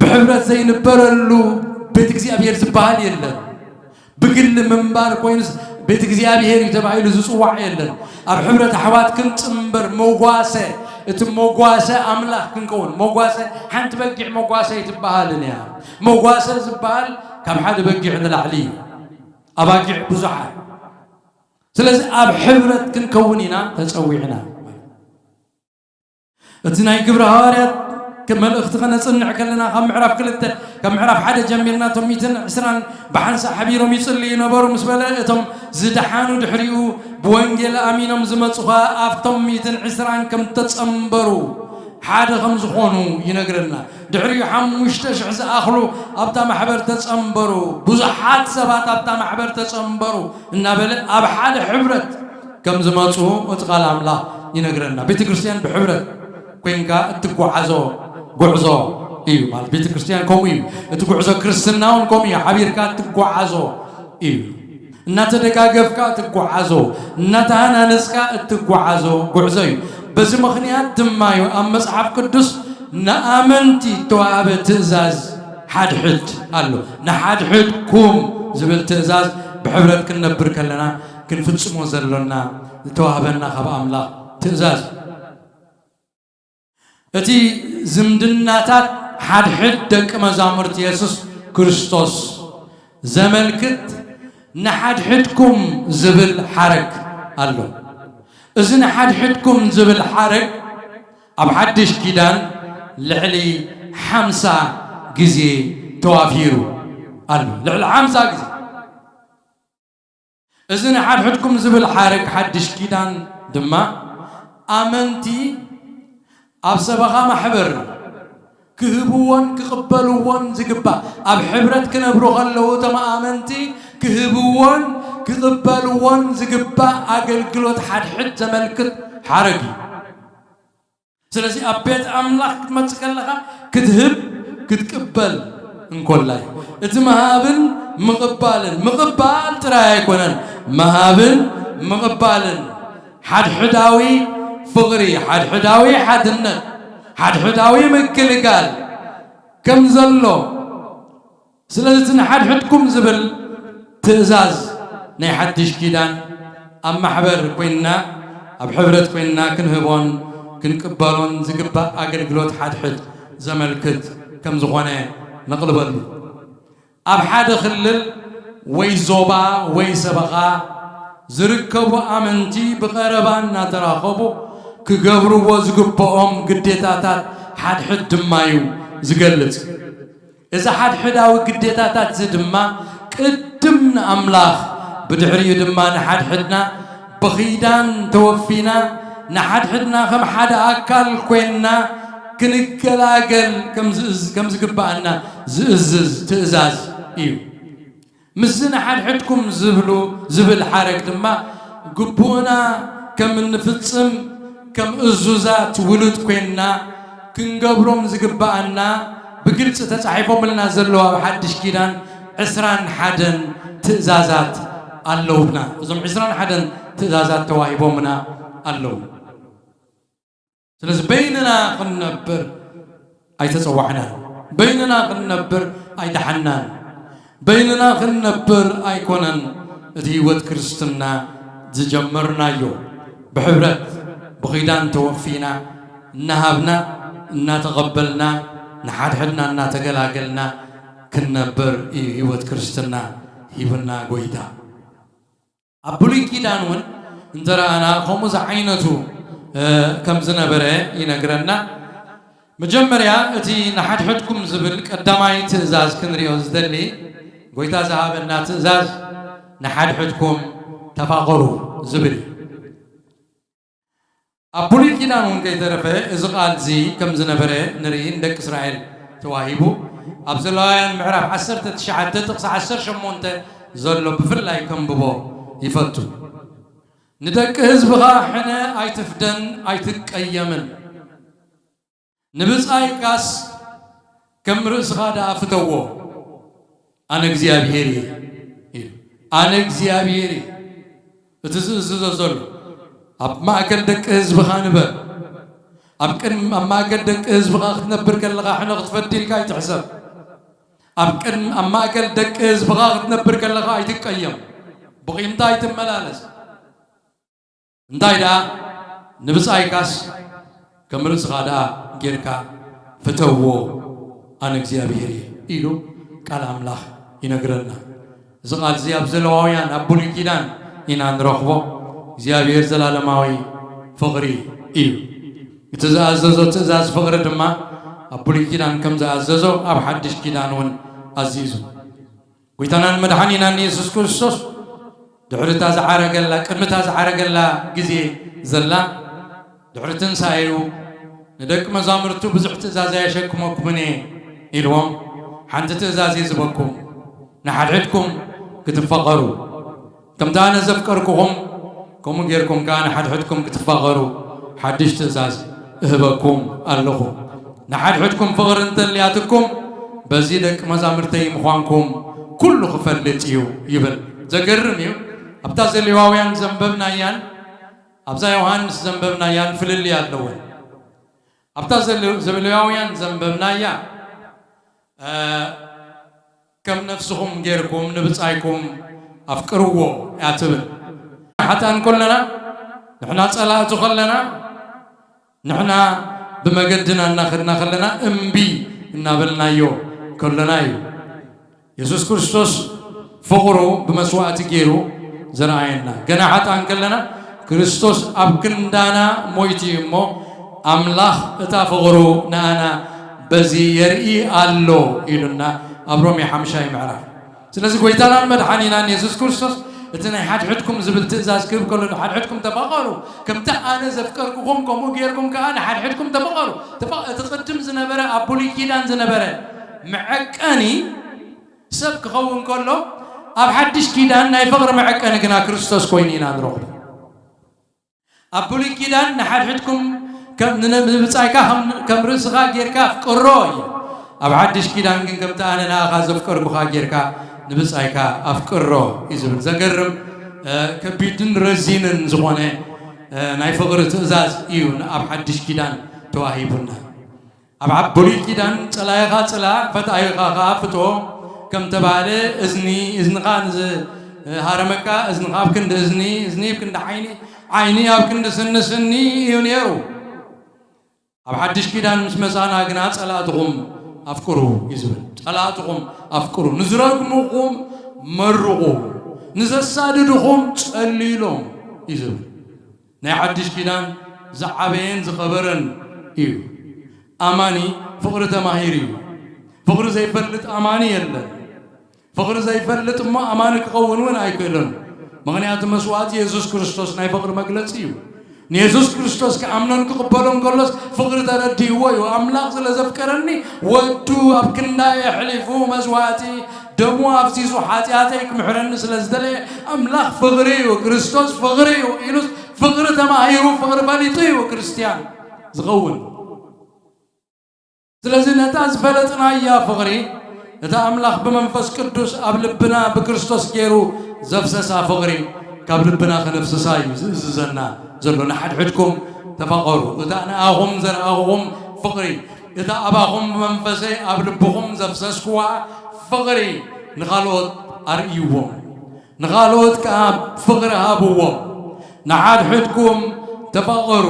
ብሕብረት ዘይንበረሉ ቤት እግዚኣብሔር ዝበሃል የለን። ብግሊ ምንባር ኮይኑስ ቤት እግዚኣብሔር እዩ ተባሂሉ ዝጽዋዕ የለን። ኣብ ሕብረት ኣሕዋት ክንጽንበር መጓሰ፣ እቲ መጓሰ ኣምላኽ ክንከውን፣ መጓሰ ሓንቲ በጊዕ መጓሰ ኣይትበሃልን እያ። መጓሰ ዝበሃል ካብ ሓደ በጊዕ ንላዕሊ እዩ። ኣባጊዕ ብዙሓት። ስለዚ ኣብ ሕብረት ክንከውን ኢና ተጸዊዕና። እቲ ናይ ግብሪ ሃዋርያት ከ-፣ መልእኽቲ ከነጽንዕ ከለና ካብ ምዕራፍ ክልተ፣ ካብ ምዕራፍ ሓደ ጀሚርና እቶም ሚእትን ዕስራን ብሓንሳእ ሓቢሮም ይጽልዩ ነበሩ ምስ በለ፣ እቶም ዝደሓኑ ድሕሪኡ ብወንጌል ኣሚኖም ዝመጹ ኸኣ ኣብቶም ሚእትን ዕስራን ከም ተጸንበሩ፣ ሓደ ከም ዝኾኑ ይነግረና። ድሕሪኡ ሓሙሽተ ሽሕ ዝኣኽሉ ኣብታ ማሕበር ተጸንበሩ፣ ብዙሓት ሰባት ኣብታ ማሕበር ተጸንበሩ እናበለ ኣብ ሓደ ሕብረት ከም ዝመጹ እቲ ቃል ኣምላኽ ይነግረና። ቤተ ክርስቲያን ብሕብረት ኮይንካ እትጓዓዞ ጉዕዞ እዩ ማለት። ቤተ ክርስቲያን ከምኡ እዩ። እቲ ጉዕዞ ክርስትና እውን ከምኡ እዩ። ሓቢርካ እትጓዓዞ እዩ። እናተደጋገፍካ እትጓዓዞ፣ እናተሃናነጽካ እትጓዓዞ ጉዕዞ እዩ። በዚ ምኽንያት ድማ እዩ ኣብ መጽሓፍ ቅዱስ ንኣመንቲ እተዋህበ ትእዛዝ ሓድሕድ ኣሎ። ንሓድሕድኩም ዝብል ትእዛዝ ብሕብረት ክንነብር ከለና ክንፍጽሞ ዘሎና ዝተዋህበና ካብ ኣምላኽ ትእዛዝ። እቲ ዝምድናታት ሓድሕድ ደቂ መዛሙርቲ የሱስ ክርስቶስ ዘመልክት ንሓድሕድኩም ዝብል ሓረግ ኣሎ። እዚ ንሓድሕድኩም ዝብል ሓረግ ኣብ ሓድሽ ኪዳን ልዕሊ ሓምሳ ግዜ ተዋፊሩ ኣሎ። ልዕሊ ሓምሳ ግዜ። እዚ ንሓድሕድኩም ዝብል ሓረግ ሓድሽ ኪዳን ድማ ኣመንቲ ኣብ ሰበኻ ማሕበር ክህብዎን ክቕበልዎን ዝግባእ፣ ኣብ ሕብረት ክነብሩ ከለዉ እቶም ኣመንቲ ክህብዎን ክቕበልዎን ዝግባእ ኣገልግሎት ሓድሕድ ዘመልክት ሓረግ እዩ። ስለዚ ኣብ ቤት ኣምላኽ ክትመጽእ ከለኻ ክትህብ ክትቅበል እንኮላይ እቲ ምሃብን ምቕባልን፣ ምቕባል ጥራይ ኣይኮነን፣ ምሃብን ምቕባልን፣ ሓድሕዳዊ ፍቕሪ፣ ሓድሕዳዊ ሓድነት፣ ሓድሕዳዊ ምክልጋል ከም ዘሎ። ስለዚ እቲ ንሓድሕድኩም ዝብል ትእዛዝ ናይ ሓድሽ ኪዳን ኣብ ማሕበር ኮይንና፣ ኣብ ሕብረት ኮይንና ክንህቦን ክንቅበሎን ዝግባእ ኣገልግሎት ሓድሕድ ዘመልክት ከም ዝኾነ ነቕልበሉ። ኣብ ሓደ ክልል ወይ ዞባ ወይ ሰበኻ ዝርከቡ ኣመንቲ ብቐረባ እናተራኸቡ ክገብርዎ ዝግብኦም ግዴታታት ሓድሕድ ድማ እዩ ዝገልጽ። እዚ ሓድሕዳዊ ግዴታታት እዚ ድማ ቅድም ንኣምላኽ፣ ብድሕሪኡ ድማ ንሓድሕድና ብኺዳን ተወፊና ንሓድሕድና ከም ሓደ ኣካል ኮይንና ክንገላገል ከም ዝእዝ-፣ ከም ዝግብኣና ዝእዝዝ ትእዛዝ እዩ። ምስዚ ንሓድሕድኩም ዝብሉ፣ ዝብል ሓረግ ድማ ግቡእና ከም እንፍጽም ከም እዙዛት ውሉድ ኮይንና ክንገብሮም ዝግብኣና ብግልጺ ተጻሒፎምልና ዘለዉ ኣብ ሓድሽ ኪዳን ዕስራን ሓደን ትእዛዛት ኣለዉና። እዞም ዕስራን ሓደን ትእዛዛት ተዋሂቦምና ኣለዉ። ስለዚ በይንና ክንነብር ኣይተጸዋዕናን። በይንና ክንነብር ኣይደሓንናን። በይንና ክንነብር ኣይኮነን እቲ ህይወት ክርስትና ዝጀመርናዮ። ብሕብረት ብኺዳን ተወፊና እናሃብና እናተቐበልና ንሓድሕድና እናተገላገልና ክንነብር እዩ ህይወት ክርስትና ሂብና ጎይታ። ኣብ ብሉይ ኪዳን እውን እንተረኣና ከምኡ ዝዓይነቱ፣ እ፣ ከም ዝነበረ ይነግረና። መጀመርያ እቲ ንሓድሕድኩም ዝብል ቀዳማይ ትእዛዝ ክንሪኦ ዝደሊ፣ ጎይታ ዝሃበና ትእዛዝ ንሓድሕድኩም ተፋቐሩ ዝብል እዩ። ኣብ ብሉይ ኪዳን እውን ከይተረፈ እዚ ቃል እዚ ከም ዝነበረ ንርኢ፣ ንደቂ እስራኤል ተዋሂቡ። ኣብ ዘለዋውያን ምዕራፍ ዓሰርተ ትሽዓተ ጥቕሲ ዓሰርተ ሸሞንተ ዘሎ ብፍላይ ከንብቦ ይፈቱ። "ንደቂ ህዝብኻ ሕነ ኣይትፍደን ኣይትቀየምን፣ ንብጻይካስ ከም ርእስኻ ደኣ ፍተዎ፣ ኣነ እግዚኣብሄር እየ" ኢሉ። ኣነ እግዚኣብሄር እየ። እቲ ዝእዝዞ ዘሎ፣ ኣብ ማእከል ደቂ ህዝብኻ ንበር። ኣብ ቅድሚ፣ ኣብ ማእከል ደቂ ህዝብኻ ክትነብር ከለኻ ሕነ ክትፈዲ ኢልካ ኣይትሕሰብ። ኣብ ቅድሚ፣ ኣብ ማእከል ደቂ ህዝብኻ ክትነብር ከለኻ ኣይትቀየም። ብቂምታ ኣይትመላለስ። እንታይ ደኣ፣ ንብጻይካስ ከም ርእስኻ ደኣ ጌርካ ፍተዎ፣ ኣነ እግዚኣብሄር እየ ኢሉ ቃል ኣምላኽ ይነግረና። እዚ ቃል እዚ ኣብ ዘለዋውያን፣ ኣብ ብሉይ ኪዳን ኢና ንረኽቦ። እግዚኣብሄር ዘላለማዊ ፍቕሪ እዩ። እቲ ዝኣዘዞ ትእዛዝ ፍቕሪ ድማ ኣብ ብሉይ ኪዳን ከም ዝኣዘዞ ኣብ ሓድሽ ኪዳን እውን ኣዚዙ። ጎይታናን መድሓኒናን የሱስ ክርስቶስ ድሕሪ እታ ዝዓረገላ፣ ቅድሚ እታ ዝዓረገላ ግዜ ዘላ፣ ድሕሪ ትንሳኤኡ ንደቂ መዛሙርቱ ብዙሕ ትእዛዝ ኣየሸክመኩምን እየ ኢልዎም፣ ሓንቲ ትእዛዝ እየ ዝህበኩም፣ ንሓድሕድኩም ክትፋቐሩ። ከምቲ ኣነ ዘፍቀርኩኹም፣ ከምኡ ጌርኩም ከኣ ንሓድሕድኩም ክትፋቐሩ ሓድሽ ትእዛዝ እህበኩም ኣለኹ። ንሓድሕድኩም ፍቕሪ እንተልያትኩም፣ በዚ ደቂ መዛሙርተይ ምዃንኩም ኩሉ ክፈልጥ እዩ ይብል። ዘገርም እዩ። ኣብታ ዘሌዋውያን ዘንበብናያን ኣብዛ ዮሃንስ ዘንበብናያን ፍልልይ ኣለወን። ኣብታ ዘለ-፣ ዘሌዋውያን ዘንበብናያ፣ እ፣ "ከም ነፍስኹም ጌርኩም ንብጻይኩም ኣፍቅርዎ" እያ ትብል። ሓጥኣን ከለና፣ ንሕና ጸላእቱ ከለና፣ ንሕና ብመገድና እናኸድና ከለና፣ እምቢ እናበልናዮ ከለና እዩ። የሱስ ክርስቶስ ፍቕሩ ብመስዋእቲ ገይሩ ዘርኣየና። ገና ሓጥኣን ከለና ክርስቶስ ኣብ ክንዳና ሞይቱ እዩ እሞ፣ ኣምላኽ እታ ፍቕሩ ንኣና በዚ የርኢ ኣሎ ኢሉና ኣብ ሮሜ ሓምሻይ ምዕራፍ። ስለዚ ጎይታናን መድሓኒናን የሱስ ክርስቶስ እቲ ናይ ሓድሕድኩም ዝብል ትእዛዝ ክህብ ከሎ፣ ሓድሕድኩም ተፋቐሩ፣ ከምቲ ኣነ ዘፍቀርኩኹም ከምኡ ጌርኩም ከኣ ንሓድሕድኩም ተፋቐሩ። ተፋ-፣ እቲ ቅድም ዝነበረ ኣብ ብሉይ ኪዳን ዝነበረ መዐቀኒ ሰብ ክኸውን ከሎ፣ ኣብ ሓድሽ ኪዳን ናይ ፍቕሪ መዐቀኒ ግና ክርስቶስ ኮይኑ ኢና ንረኽቦ። ኣብ ብሉይ ኪዳን ንሓድሕድኩም ከም ንነ-፣ ንብጻይካ ከም፣ ከም ርእስኻ ጌርካ ኣፍቅሮ እዩ። ኣብ ሓድሽ ኪዳን ግን ከምቲ ኣነ ንኣኻ ዘፍቀርኩኻ ጌርካ ንብጻይካ ኣፍቅሮ እዩ ዝብል። ዘገርም፣ እ፣ ከቢድን ረዚንን ዝኾነ፣ እ፣ ናይ ፍቕሪ ትእዛዝ እዩ ኣብ ሓድሽ ኪዳን ተዋሂቡና። ኣብ ዓብ-፣ ብሉይ ኪዳን ጸላኢኻ ጽላእ፣ ፈታዊኻ ኸኣ ፍትዎ ከም ተባህለ፣ እዝኒ፣ እዝንኻ ንዝሃረመካ፣ እዝንኻ ኣብ ክንዲ እዝኒ፣ እዝኒ ኣብ ክንዲ ዓይኒ፣ ዓይኒ ኣብ ክንዲ ስኒ፣ ስኒ እዩ ነይሩ። ኣብ ሓድሽ ኪዳን ምስ መጻና ግና፣ "ጸላእትኹም ኣፍቅሩ" እዩ ዝብል። "ጸላእትኹም ኣፍቅሩ፣ ንዝረግሙኹም መርቑ፣ ንዘሳድድኹም ጸልዩሎም" እዩ ዝብል። ናይ ሓድሽ ኪዳን ዝዓበየን ዝኸበረን እዩ። ኣማኒ ፍቕሪ ተማሂሩ እዩ። ፍቕሪ ዘይፈልጥ ኣማኒ የለን። ፍቕሪ ዘይፈልጥ እሞ ኣማኒ ክኸውን እውን ኣይክእልን። ምኽንያቱ መስዋእቲ የሱስ ክርስቶስ ናይ ፍቕሪ መግለጺ እዩ። ንየሱስ ክርስቶስ ክኣምኖን ክቕበሎን ከሎስ ፍቕሪ ተረዲእዎ እዩ። "ኣምላኽ ስለ ዘፍቀረኒ ወዱ ኣብ ክንዳይ ኣሕሊፉ መስዋእቲ ደሙ ኣፍሲሱ ሓጢኣተይ ክምሕረኒ ስለ ዝደለየ፣ ኣምላኽ ፍቕሪ እዩ፣ ክርስቶስ ፍቕሪ እዩ" ኢሉስ ፍቕሪ ተማሂሩ፣ ፍቕሪ ፈሊጡ እዩ ክርስትያን ዝኸውን። ስለዚ ነታ ዝፈለጥናያ ፍቕሪ፣ እታ ኣምላኽ ብመንፈስ ቅዱስ ኣብ ልብና ብክርስቶስ ገይሩ ዘፍሰሳ ፍቕሪ፣ ካብ ልብና ከነፍስሳ እዩ ዝእዝዘና ዘሎ። "ንሓድሕድኩም ተፋቐሩ፣ እታ ንኣኹም ዘርኣኹኹም ፍቕሪ፣ እታ ኣባኹም ብመንፈሰይ ኣብ ልብኹም ዘፍሰስኩዋ ፍቕሪ ንኻልኦት ኣርእይዎም፣ ንኻልኦት ከኣ ፍቕሪ ሃብዎም፣ ንሓድሕድኩም ተፋቐሩ።"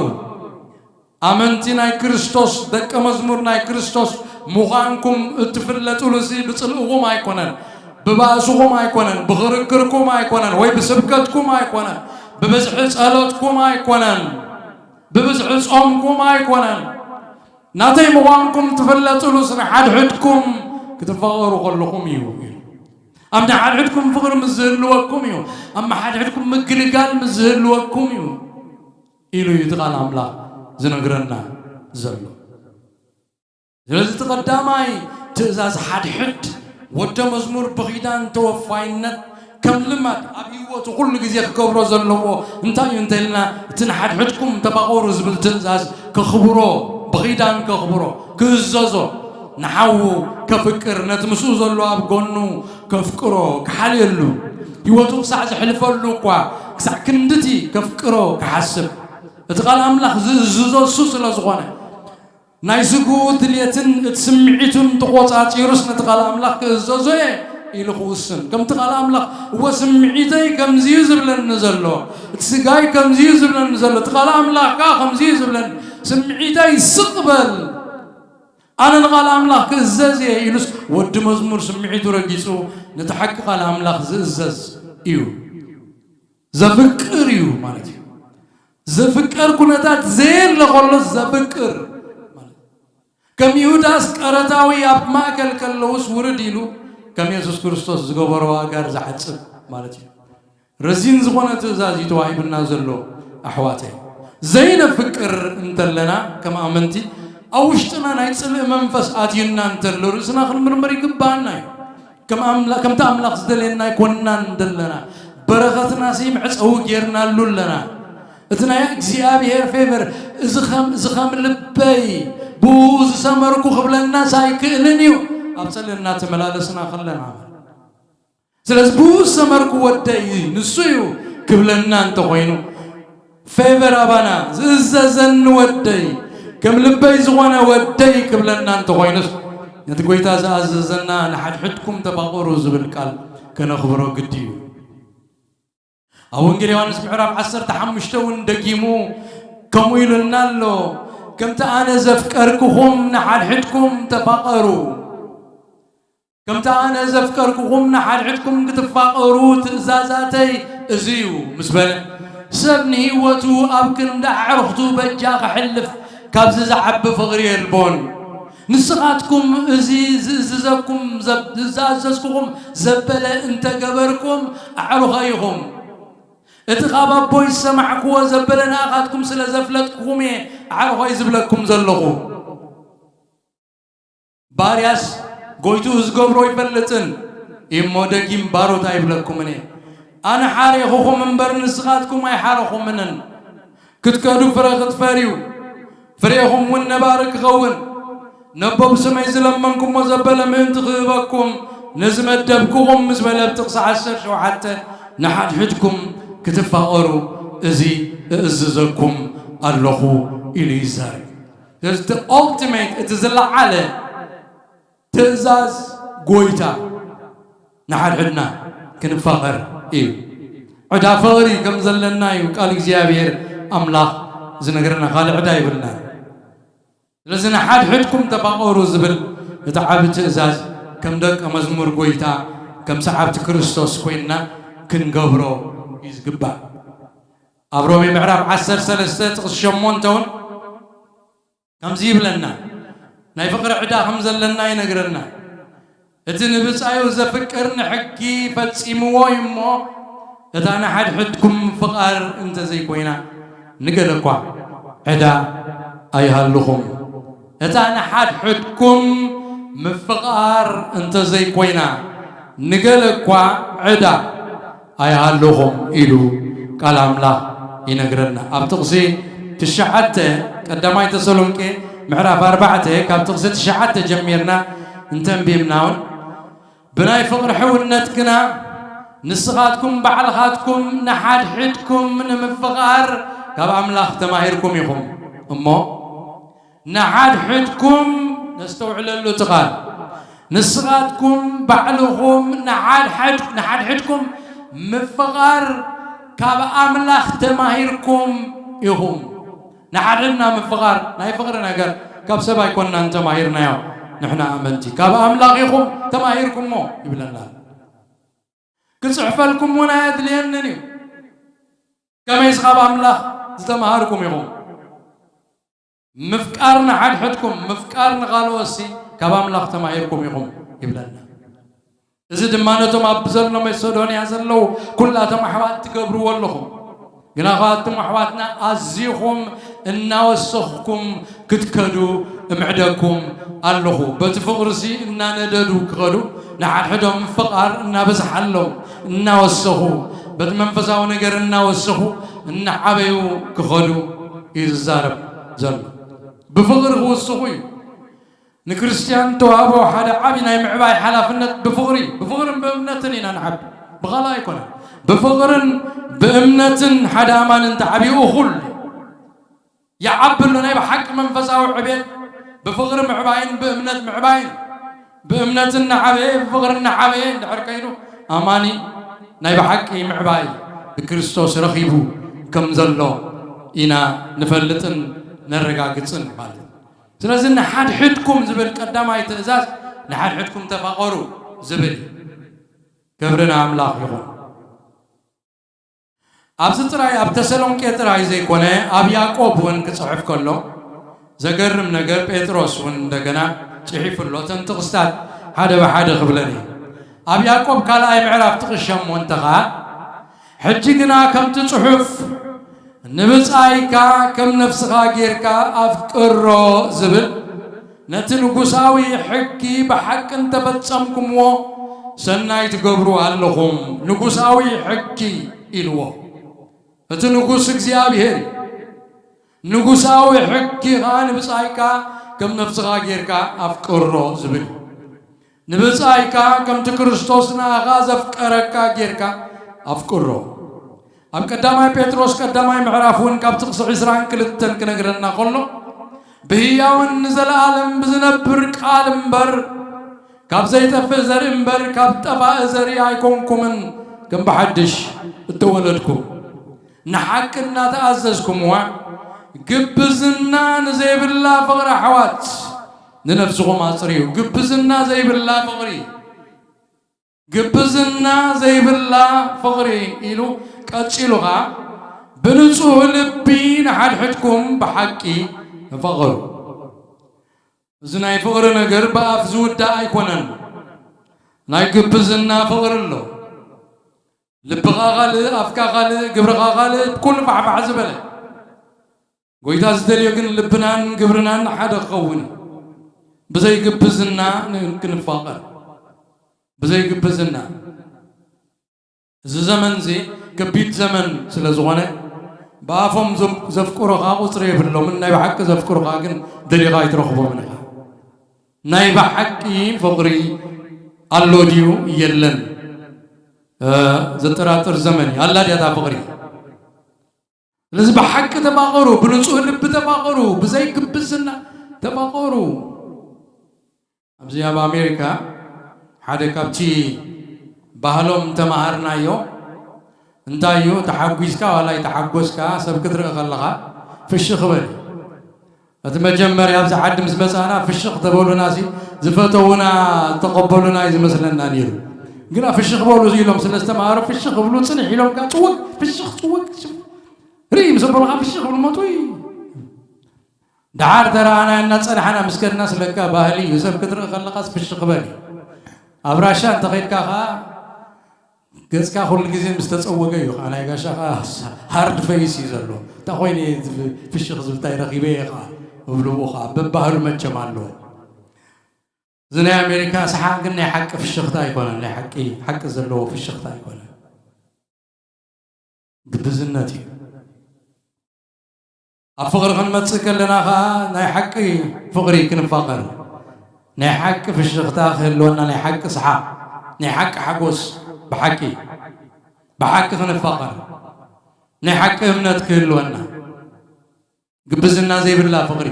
ኣመንቲ ናይ ክርስቶስ፣ ደቀ መዝሙር ናይ ክርስቶስ ምዃንኩም እትፍለጡሉሲ ብጽልእኹም ኣይኮነን፣ ብባእስኹም ኣይኮነን፣ ብኽርክርኩም ኣይኮነን፣ ወይ ብስብከትኩም ኣይኮነን፣ ብብዝሒ ጸሎትኩም ኣይኮነን፣ ብብዝሒ ጾምኩም ኣይኮነን። ናተይ ምዃንኩም ትፍለጡሉስ ንሓድሕድኩም ክትፋቐሩ ከለኹም እዩ። ኣብ ንሓድሕድኩም ፍቕሪ ምስ ዝህልወኩም እዩ። ኣብ ንሓድሕድኩም ምግልጋል ምስ ዝህልወኩም እዩ። ኢሉ እዩ እቲ ቃል ኣምላኽ ዝነግረና ዘሎ። ስለዚ እቲ ቀዳማይ ትእዛዝ ሓድሕድ ወደ መዝሙር ብኺዳን ተወፋይነት ከም ልማድ ኣብ ህይወቱ ኩሉ ግዜ ክገብሮ ዘለዎ እንታይ እዩ እንተኢልና፣ እቲ ንሓድሕድኩም ተፋቐሩ ዝብል ትእዛዝ ከኽብሮ፣ ብኺዳን ከኽብሮ፣ ክእዘዞ፣ ንሓዉ ከፍቅር፣ ነቲ ምስኡ ዘሎ ኣብ ጎኑ ከፍቅሮ፣ ክሓልየሉ፣ ህይወቱ ክሳዕ ዘሕልፈሉ እኳ ክሳዕ ክንድቲ ከፍቅሮ ክሓስብ፣ እቲ ቃል ኣምላኽ ዝእዝዞ እሱ ስለ ዝኾነ፣ ናይ ስግኡ ድልየትን እቲ ስምዒቱን ተቖጻጺሩስ ነቲ ቃል ኣምላኽ ክእዘዞ እየ ኢሉ ክውስን። ከምቲ ቃል ኣምላኽ፣ "እወ ስምዒተይ ከምዚ እዩ ዝብለኒ ዘሎ፣ እቲ ስጋይ ከምዚ እዩ ዝብለኒ ዘሎ፣ እቲ ቃል ኣምላኽ ከኣ ከምዚ እዩ ዝብለኒ፣ ስምዒተይ ስቕ በል፣ ኣነ ንቃል ኣምላኽ ክእዘዝ እየ" ኢሉስ ወዲ መዝሙር ስምዒቱ ረጊጹ ነቲ ሓቂ ቃል ኣምላኽ ዝእዘዝ እዩ። ዘፍቅር እዩ ማለት እዩ። ዝፍቀር ኩነታት ዘየለ ከሎ ዘፍቅር ማለት እዩ። ከም ይሁዳ ኣስቀረታዊ ኣብ ማእከል ከለውስ ውርድ ኢሉ ከም የሱስ ክርስቶስ ዝገበሮ ኣእጋር ዝሓጽብ ማለት እዩ። ረዚን ዝኾነ ትእዛዝ እዩ ተዋሂቡና ዘሎ ኣሕዋተይ። ዘይነፍቅር እንተለና ከም ኣመንቲ ኣብ ውሽጥና ናይ ጽልኢ መንፈስ ኣትዩና እንተሎ ርእስና ክንምርምር ይግባኣና እዩ። ከም ኣምላ-፣ ከምቲ ኣምላኽ ዝደልየና ኣይኮንናን ዘለና። በረኸትናሲ መዕጸዊ ጌርናሉ ኣለና። እቲ ናይ እግዚኣብሔር ፌቨር፣ እዚ ኸም፣ እዚ ኸም ልበይ ብኡ ዝሰመርኩ ክብለናስ ኣይክእልን እዩ፣ ኣብ ጸልኢ እናተመላለስና ከለና። ስለዚ ብኡ ዝሰመርኩ ወደይ ንሱ እዩ ክብለና እንተኾይኑ፣ ፌቨር ኣባና ዝእዘዘኒ ወደይ፣ ከም ልበይ ዝኾነ ወደይ ክብለና እንተኾይኑስ፣ ነቲ ጐይታ ዝኣዘዘና "ንሓድሕድኩም ተፋቐሩ" ዝብል ቃል ከነኽብሮ ግዲ እዩ። ኣብ ወንጌል ዮሃንስ ምዕራፍ ዓሰርተ ሓሙሽተ እውን ደጊሙ ከምኡ ኢሉና ኣሎ፣ "ከምቲ ኣነ ዘፍቀርኩኹም ንሓድሕድኩም ተፋቐሩ" ከምቲ ኣነ ዘፍቀርኩኹም ንሓድሕድኩም ክትፋቐሩ ትእዛዛተይ እዚ እዩ ምስ በለ፣ ሰብ ንህይወቱ ኣብ ክንዲ ኣዕሩኽቱ በጃ ከሕልፍ ካብዚ ዝዓቢ ፍቕሪ የልቦን። ንስኻትኩም እዚ ዝእዝዘኩም ዘብ-፣ ዝኣዘዝኩኹም ዘበለ እንተገበርኩም ኣዕሩኸይ ኢኹም። እቲ ካብ ኣቦይ ዝሰማዕክዎ ዘበለ ንኣኻትኩም ስለ ዘፍለጥኩኹም እየ ኣዕሩኸይ ዝብለኩም ዘለኹ። ባርያስ ጎይትኡ ዝገብሮ ኣይፈልጥን እሞ ደጊም ባሮት ኣይብለኩምን እየ። ኣነ ሓሬኹኹም እምበር ንስኻትኩም ኣይሓረኹምንን። ክትከዱ ፍረ ክትፈርዩ፣ ፍሬኹም እውን ነባሪ ክኸውን፣ ነቦ ብስመይ ዝለመንኩሞ ዘበለ ምእንቲ ክህበኩም ነዚ መደብኩኹም ምስ በለ ኣብ ጥቕሲ ዓሰርተ ሸውዓተ ንሓድሕድኩም ክትፋቐሩ እዚ እእዝዘኩም ኣለኹ ኢሉ ይዛረብ። ስለዚ እቲ ኦልቲሜት፣ እቲ ዝለዓለ ትእዛዝ ጎይታ ንሓድሕድና ክንፋቐር እዩ። ዕዳ ፍቕሪ ከም ዘለና እዩ ቃል እግዚኣብሔር ኣምላኽ ዝነግረና፣ ካልእ ዕዳ የብልናን። ስለዚ ንሓድሕድኩም ተፋቐሩ ዝብል እቲ ዓቢ ትእዛዝ ከም ደቀ መዝሙር ጎይታ፣ ከም ሰዓብቲ ክርስቶስ ኮይንና ክንገብሮ እዩ ዝግባእ። ኣብ ሮሜ ምዕራፍ ዓሰርተ ሰለስተ ጥቕሲ ሸሞንተ እውን ከምዚ ይብለና፣ ናይ ፍቕሪ ዕዳ ከም ዘለና ይነግረና። እቲ ንብጻዩ ዘፍቅር ንሕጊ ፈጺምዎ እዩ እሞ፣ እታ ንሓድሕድኩም ፍቓር እንተዘይኮይና፣ ንገለ እኳ ዕዳ ኣይሃልኹም። እታ ንሓድሕድኩም ምፍቓር እንተዘይኮይና፣ ንገለ እኳ ዕዳ ኣይሃልኹም ኢሉ ቃል ኣምላኽ ይነግረና። ኣብ ጥቕሲ ትሽዓተ፣ ቀዳማይ ተሰሎንቄ ምዕራፍ ኣርባዕተ፣ ካብ ጥቕሲ ትሽዓተ ጀሚርና እንተንቢብና እውን፣ ብናይ ፍቕሪ ሕውነት ግና ንስኻትኩም ባዕልኻትኩም ንሓድሕድኩም ንምፍቓር ካብ ኣምላኽ ተማሂርኩም ኢኹም እሞ፣ ንሓድሕድኩም፣ ነስተውዕለሉ እቲ ቃል፣ ንስኻትኩም ባዕልኹም ንሓድሕድ-፣ ንሓድሕድኩም ምፍቓር ካብ ኣምላኽ ተማሂርኩም ኢኹም። ንሓድሕድና ምፍቓር፣ ናይ ፍቕሪ ነገር ካብ ሰብ ኣይኮንናን ተማሂርናዮ። ንሕና ኣመንቲ ካብ ኣምላኽ ኢኹም ተማሂርኩሞ ይብለና። ክጽሕፈልኩም እውን ኣየድልየንን እዩ። ከመይስ ካብ ኣምላኽ ዝተማሃርኩም ኢኹም። ምፍቃር ንሓድሕድኩም፣ ምፍቃር ንኻልኦትሲ ካብ ኣምላኽ ተማሂርኩም ኢኹም ይብለና። እዚ ድማ ነቶም ኣብ ዘሎ መቄዶንያ ዘለዉ ኩላቶም ኣሕዋት ትገብርዎ ኣለኹም። ግና ኻትኩም ኣሕዋትና ኣዚኹም እናወሰኽኩም ክትከዱ እምዕደኩም ኣለኹ። በቲ ፍቕርሲ እናነደዱ ክኸዱ፣ ንሓድሕዶም ምፍቓር እናበዝሓሎም እናወሰኹ፣ በቲ መንፈሳዊ ነገር እናወሰኹ እናዓበዩ ክኸዱ እዩ ዝዛረብ ዘሎ። ብፍቕሪ ክውስኹ እዩ። ንክርስትያን ተዋህቦ ሓደ ዓቢ ናይ ምዕባይ ሓላፍነት ብፍቕሪ፣ ብፍቕርን ብእምነትን ኢና ንዓቢ። ብኻልእ ኣይኮነን። ብፍቕርን ብእምነትን ሓደ ኣማኒ እንተዓብዩ እኹል ይዓቢ ኣሎ። ናይ ብሓቂ መንፈሳዊ ዕቤት ብፍቕሪ ምዕባይን ብእምነት ምዕባይን፣ ብእምነት እናዓበየ ብፍቕሪ እናዓበየ እንድሕር ከይዱ፣ ኣማኒ ናይ ብሓቂ ምዕባይ ብክርስቶስ ረኺቡ ከም ዘሎ ኢና ንፈልጥን ነረጋግጽን ማለት እዩ። ስለዚ ንሓድሕድኩም ዝብል ቀዳማይ ትእዛዝ ንሓድሕድኩም ተፋቐሩ ዝብል እዩ። ክብሪ ንኣምላኽ ይኹን። ኣብዚ ጥራይ፣ ኣብ ተሰሎንቄ ጥራይ ዘይኮነ፣ ኣብ ያዕቆብ እውን ክጽሕፍ ከሎ፣ ዘገርም ነገር፣ ጴጥሮስ እውን እንደገና ጽሒፉ ኣሎ። እተን ጥቕስታት ሓደ ብሓደ ክብለን እየ። ኣብ ያዕቆብ ካልኣይ ምዕራፍ ጥቕሲ ሸሞንተ ኸኣ፣ ሕጂ ግና ከምቲ ጽሑፍ፣ "ንብጻይካ ከም ነፍስኻ ጌርካ ኣፍቅሮ" ዝብል፣ ነቲ ንጉሳዊ ሕጊ ብሓቂ እንተፈጸምኩምዎ፣ ሰናይ ትገብሩ ኣለኹም። ንጉሳዊ ሕጊ ኢልዎ። እቲ ንጉስ እግዚኣብሔር እዩ። ንጉሳዊ ሕጊ ኸኣ ንብጻይካ ከም ነፍስኻ ጌርካ ኣፍቅሮ ዝብል እዩ። ንብጻይካ ከምቲ ክርስቶስ ንኣኻ ዘፍቀረካ ጌርካ ኣፍቅሮ። ኣብ ቀዳማይ ጴጥሮስ ቀዳማይ ምዕራፍ እውን ካብ ጥቕሲ ዕስራን ክልተን ክነግረና ከሎ፣ "ብህያውን ንዘለኣለም ብዝነብር ቃል እምበር፣ ካብ ዘይጠፍእ ዘርኢ እምበር፣ ካብ ጠፋኢ ዘርኢ ኣይኮንኩምን፣ ከም ብሓድሽ እተወለድኩም፣ ንሓቂ እናተኣዘዝኩምዋ፣ ግብዝና ንዘይብላ ፍቕሪ ኣሕዋት ንነፍስኹም ኣጽርዩ።" ግብዝና ዘይብላ ፍቕሪ፣ ግብዝና ዘይብላ ፍቕሪ ኢሉ ቀጺሉ ኸኣ፣ ብንጹህ ልቢ ንሓድሕድኩም ብሓቂ ተፋቐሩ። እዚ ናይ ፍቕሪ ነገር ብኣፍ ዝውዳእ ኣይኮነን። ናይ ግብዝና ፍቕሪ ኣሎ። ልብኻ ካልእ፣ ኣፍካ ካልእ፣ ግብርኻ ካልእ፣ ኩሉ ፋሕፋሕ ዝበለ። ጎይታ ዝደልዮ ግን ልብናን ግብርናን ሓደ ክኸውን እዩ። ብዘይ ግብዝና ን-፣ ክንፋቐር። ብዘይ ግብዝና። እዚ ዘመን እዚ ከቢድ ዘመን ስለ ዝኾነ፣ ብኣፎም ዘም-፣ ዘፍቅሩኻ ቁጽሪ የብሎምን፣ ናይ ብሓቂ ዘፍቅሩኻ ግን ደሊኻ ኣይትረኽቦምን ኢኻ። ናይ ብሓቂ ፍቕሪ ኣሎ ድዩ የለን? እ፣ ዘጠራጥር ዘመን እዩ። ኣላ ድያ እታ ፍቕሪ? ስለዚ ብሓቂ ተፋቐሩ፣ ብንጹህ ልቢ ተፋቐሩ፣ ብዘይ ግብዝና ተፋቐሩ። ኣብዚ ኣብ ኣሜሪካ ሓደ ካብቲ ባህሎም ተማሃርናዮ። እንታይ እዩ? ተሓጒስካ ዋላ ኣይተሓጎስካ ሰብ ክትርኢ ከለኻ ፍሽኽ በል። እቲ መጀመርያ ኣብዚ ዓዲ ምስ መጻና ፍሽኽ ተበሉና ሲ ዝፈተዉና ዝተቐበሉና እዩ ዝመስለና ነይሩ። ግና ፍሽኽ በሉ ኢሎም ስለ ዝተማሃሩ ፍሽኽ ክብሉ ጽንሕ ኢሎም ከኣ ጽውግ ፍሽኽ ጽውግ ርኢ ምስ በሉኻ ፍሽኽ ክብሉ መጡ እዩ። ደሓር ተረኣና እናጸናሕና ምስ ከድና ስለካ ባህሊ እዩ። ሰብ ክትርኢ ከለኻስ ፍሽኽ በል እዩ። ኣብ ራሻ እንተኸይድካ ኸኣ ገጽካ ኩሉ ግዜ ምስ ተጸወገ እዩ ኸኣ ናይ ጋሻ ኸኣ ሃርድ ፈይስ እዩ ዘሎ። እንታይ ኮይነ እየ እዚ ፍሽኽ ዝብል እንታይ ረኺበ እየ ኸኣ እብልዎ ኸኣ በባህሉ መቸም ኣለዎ። እዚ ናይ ኣሜሪካ ሰሓቕ ግን ናይ ሓቂ ፍሽኽታ ኣይኮነን። ናይ ሓቂ፣ ሓቂ ዘለዎ ፍሽኽታ ኣይኮነን። ግብዝነት እዩ። ኣብ ፍቕሪ ክንመጽእ ከለና ኸኣ ናይ ሓቂ ፍቕሪ ክንፋቐር፣ ናይ ሓቂ ፍሽኽታ ክህልወና፣ ናይ ሓቂ ሰሓቕ፣ ናይ ሓቂ ሓጎስ፣ ብሓቂ፣ ብሓቂ ክንፋቐር፣ ናይ ሓቂ እምነት ክህልወና፣ ግብዝና ዘይብላ ፍቕሪ፣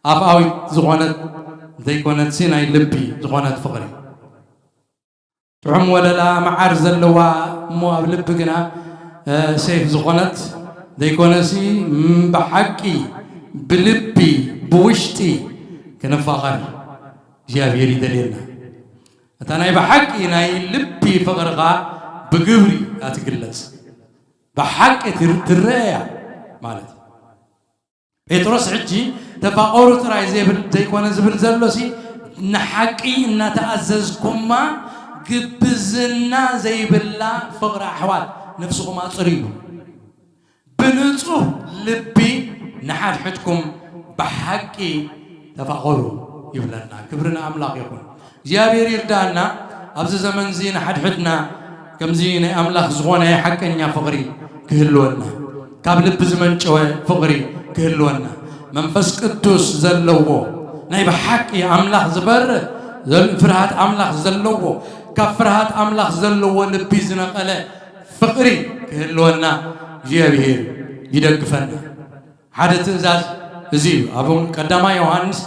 ኣፍኣዊት ዝኾነት ዘይኮነትሲ ናይ ልቢ ዝኾነት ፍቕሪ። ጥዑም ወለላ መዓር ዘለዋ እሞ ኣብ ልቢ ግና፣ እ፣ ሴፍ ዝኾነት ዘይኮነሲ፣ ም፣ ብሓቂ ብልቢ ብውሽጢ ክንፋቐር እግዚኣብሔር ይደልየና። እታ ናይ ብሓቂ ናይ ልቢ ፍቕርኻ ብግብሪ እያ ትግለጽ። ብሓቂ ትር-፣ ትረአ እያ ማለት እዩ። ጴጥሮስ ሕጂ ተፋቐሩ ጥራይ ዘይብል፣ ዘይኮነ ዝብል ዘሎሲ፣ ንሓቂ እናተኣዘዝኩማ ግብዝና ዘይብላ ፍቕሪ ኣሕዋት ነፍስኹም ኣጽርዩ። ብንጹህ ልቢ ንሓድሕድኩም ብሓቂ ተፋቐሩ ይብለና። ክብሪ ንኣምላኽ ይኹን። እግዚኣብሔር ይርዳእና። ኣብዚ ዘመን እዚ ንሓድሕድና ከምዚ ናይ ኣምላኽ ዝኾነ ሓቀኛ ፍቕሪ ክህልወና፣ ካብ ልቢ ዝመንጨወ ፍቕሪ ክህልወና፣ መንፈስ ቅዱስ ዘለዎ ናይ ብሓቂ ኣምላኽ ዝፈርህ ዘል-፣ ፍርሃት ኣምላኽ ዘለዎ፣ ካብ ፍርሃት ኣምላኽ ዘለዎ ልቢ ዝነቐለ ፍቕሪ ክህልወና እግዚኣብሔር ይደግፈና። ሓደ ትእዛዝ እዚ እዩ። ኣብ ቀዳማይ ዮሃንስ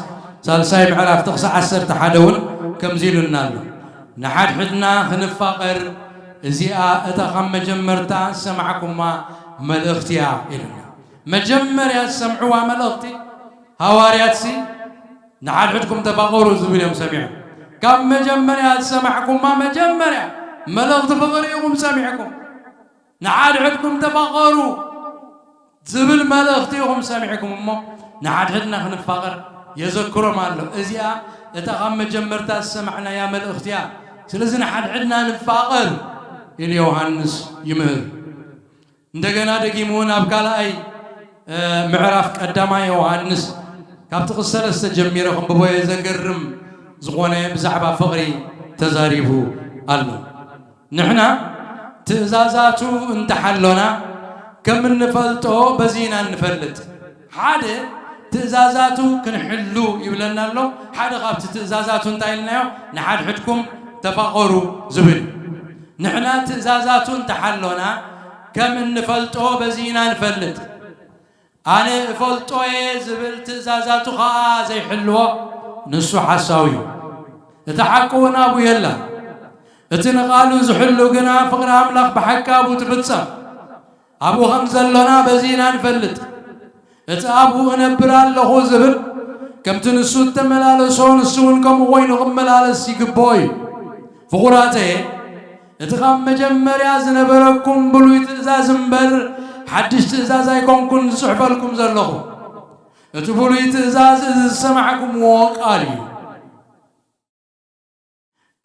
ሳልሳይ ምዕራፍ ጥቕሲ ዓሰርተ ሓደ እውን ከምዚ ኢሉና ኣሎ። ንሓድሕድና ክንፋቐር እዚኣ እታ ካብ መጀመርታ ዝሰማዕኩማ መልእኽቲ እያ ኢሉና። መጀመርያ ዝሰምዕዋ መልእኽቲ ሃዋርያትሲ ንሓድሕድኩም ተፋቐሩ ዝብል እዮም ሰሚዖም። ካብ መጀመርያ ዝሰማዕኩማ መጀመርያ መልእኽቲ ፍቕሪ ኢኹም ሰሚዕኩም። ንሓድሕድኩም ተፋቐሩ ዝብል መልእኽቲ ኢኹም ሰሚዕኩም እሞ፣ ንሓድሕድና ክንፋቐር የዘክሮም ኣሎ። እዚኣ እታ ካብ መጀመርታ ዝሰማዕናያ መልእኽቲ እያ። ስለዚ ንሓድሕድና ንፋቐር ኢሉ ዮሃንስ ይምህር። እንደገና ደጊሙ እውን ኣብ ካልኣይ፣ እ፣ ምዕራፍ ቀዳማይ ዮሃንስ ካብ ጥቕሲ ሰለስተ ጀሚረ ክንብቦ እየ። ዘገርም ዝኾነ ብዛዕባ ፍቕሪ ተዛሪቡ ኣሎ። ንሕና ትእዛዛቱ እንተሓሎና ከም እንፈልጦ በዚ ኢና እንፈልጥ። ሓደ ትእዛዛቱ ክንሕሉ ይብለና ኣሎ። ሓደ ካብቲ ትእዛዛቱ እንታይ ኢልናዮ? ንሓድሕድኩም ተፋቐሩ ዝብል። ንሕና ትእዛዛቱ እንተሓሎና ከም እንፈልጦ በዚ ኢና ንፈልጥ። ኣነ እፈልጦ እየ ዝብል ትእዛዛቱ ኸኣ ዘይሕልዎ ንሱ ሓሳዊ እዩ። እቲ ሓቂ እውን ኣብኡ የላ። እቲ ንቓሉ ዝሕሉ ግና ፍቕሪ ኣምላኽ ብሓቂ ኣብኡ ትፍጸም። ኣብኡ ከም ዘሎና በዚ ኢና ንፈልጥ። እቲ ኣብኡ እነብር ኣለኹ ዝብል ከምቲ ንሱ እተመላለሶ ንሱ እውን ከምኡ ኮይኑ ክመላለስ ይግብኦ እዩ። ፍቑራተየ፣ እቲ ካብ መጀመርያ ዝነበረኩም ብሉይ ትእዛዝ እምበር ሓድሽ ትእዛዝ ኣይኮንኩን ዝጽሕፈልኩም ዘለኹ። እቲ ብሉይ ትእዛዝ እዚ ዝሰማዕኩምዎ ቃል እዩ።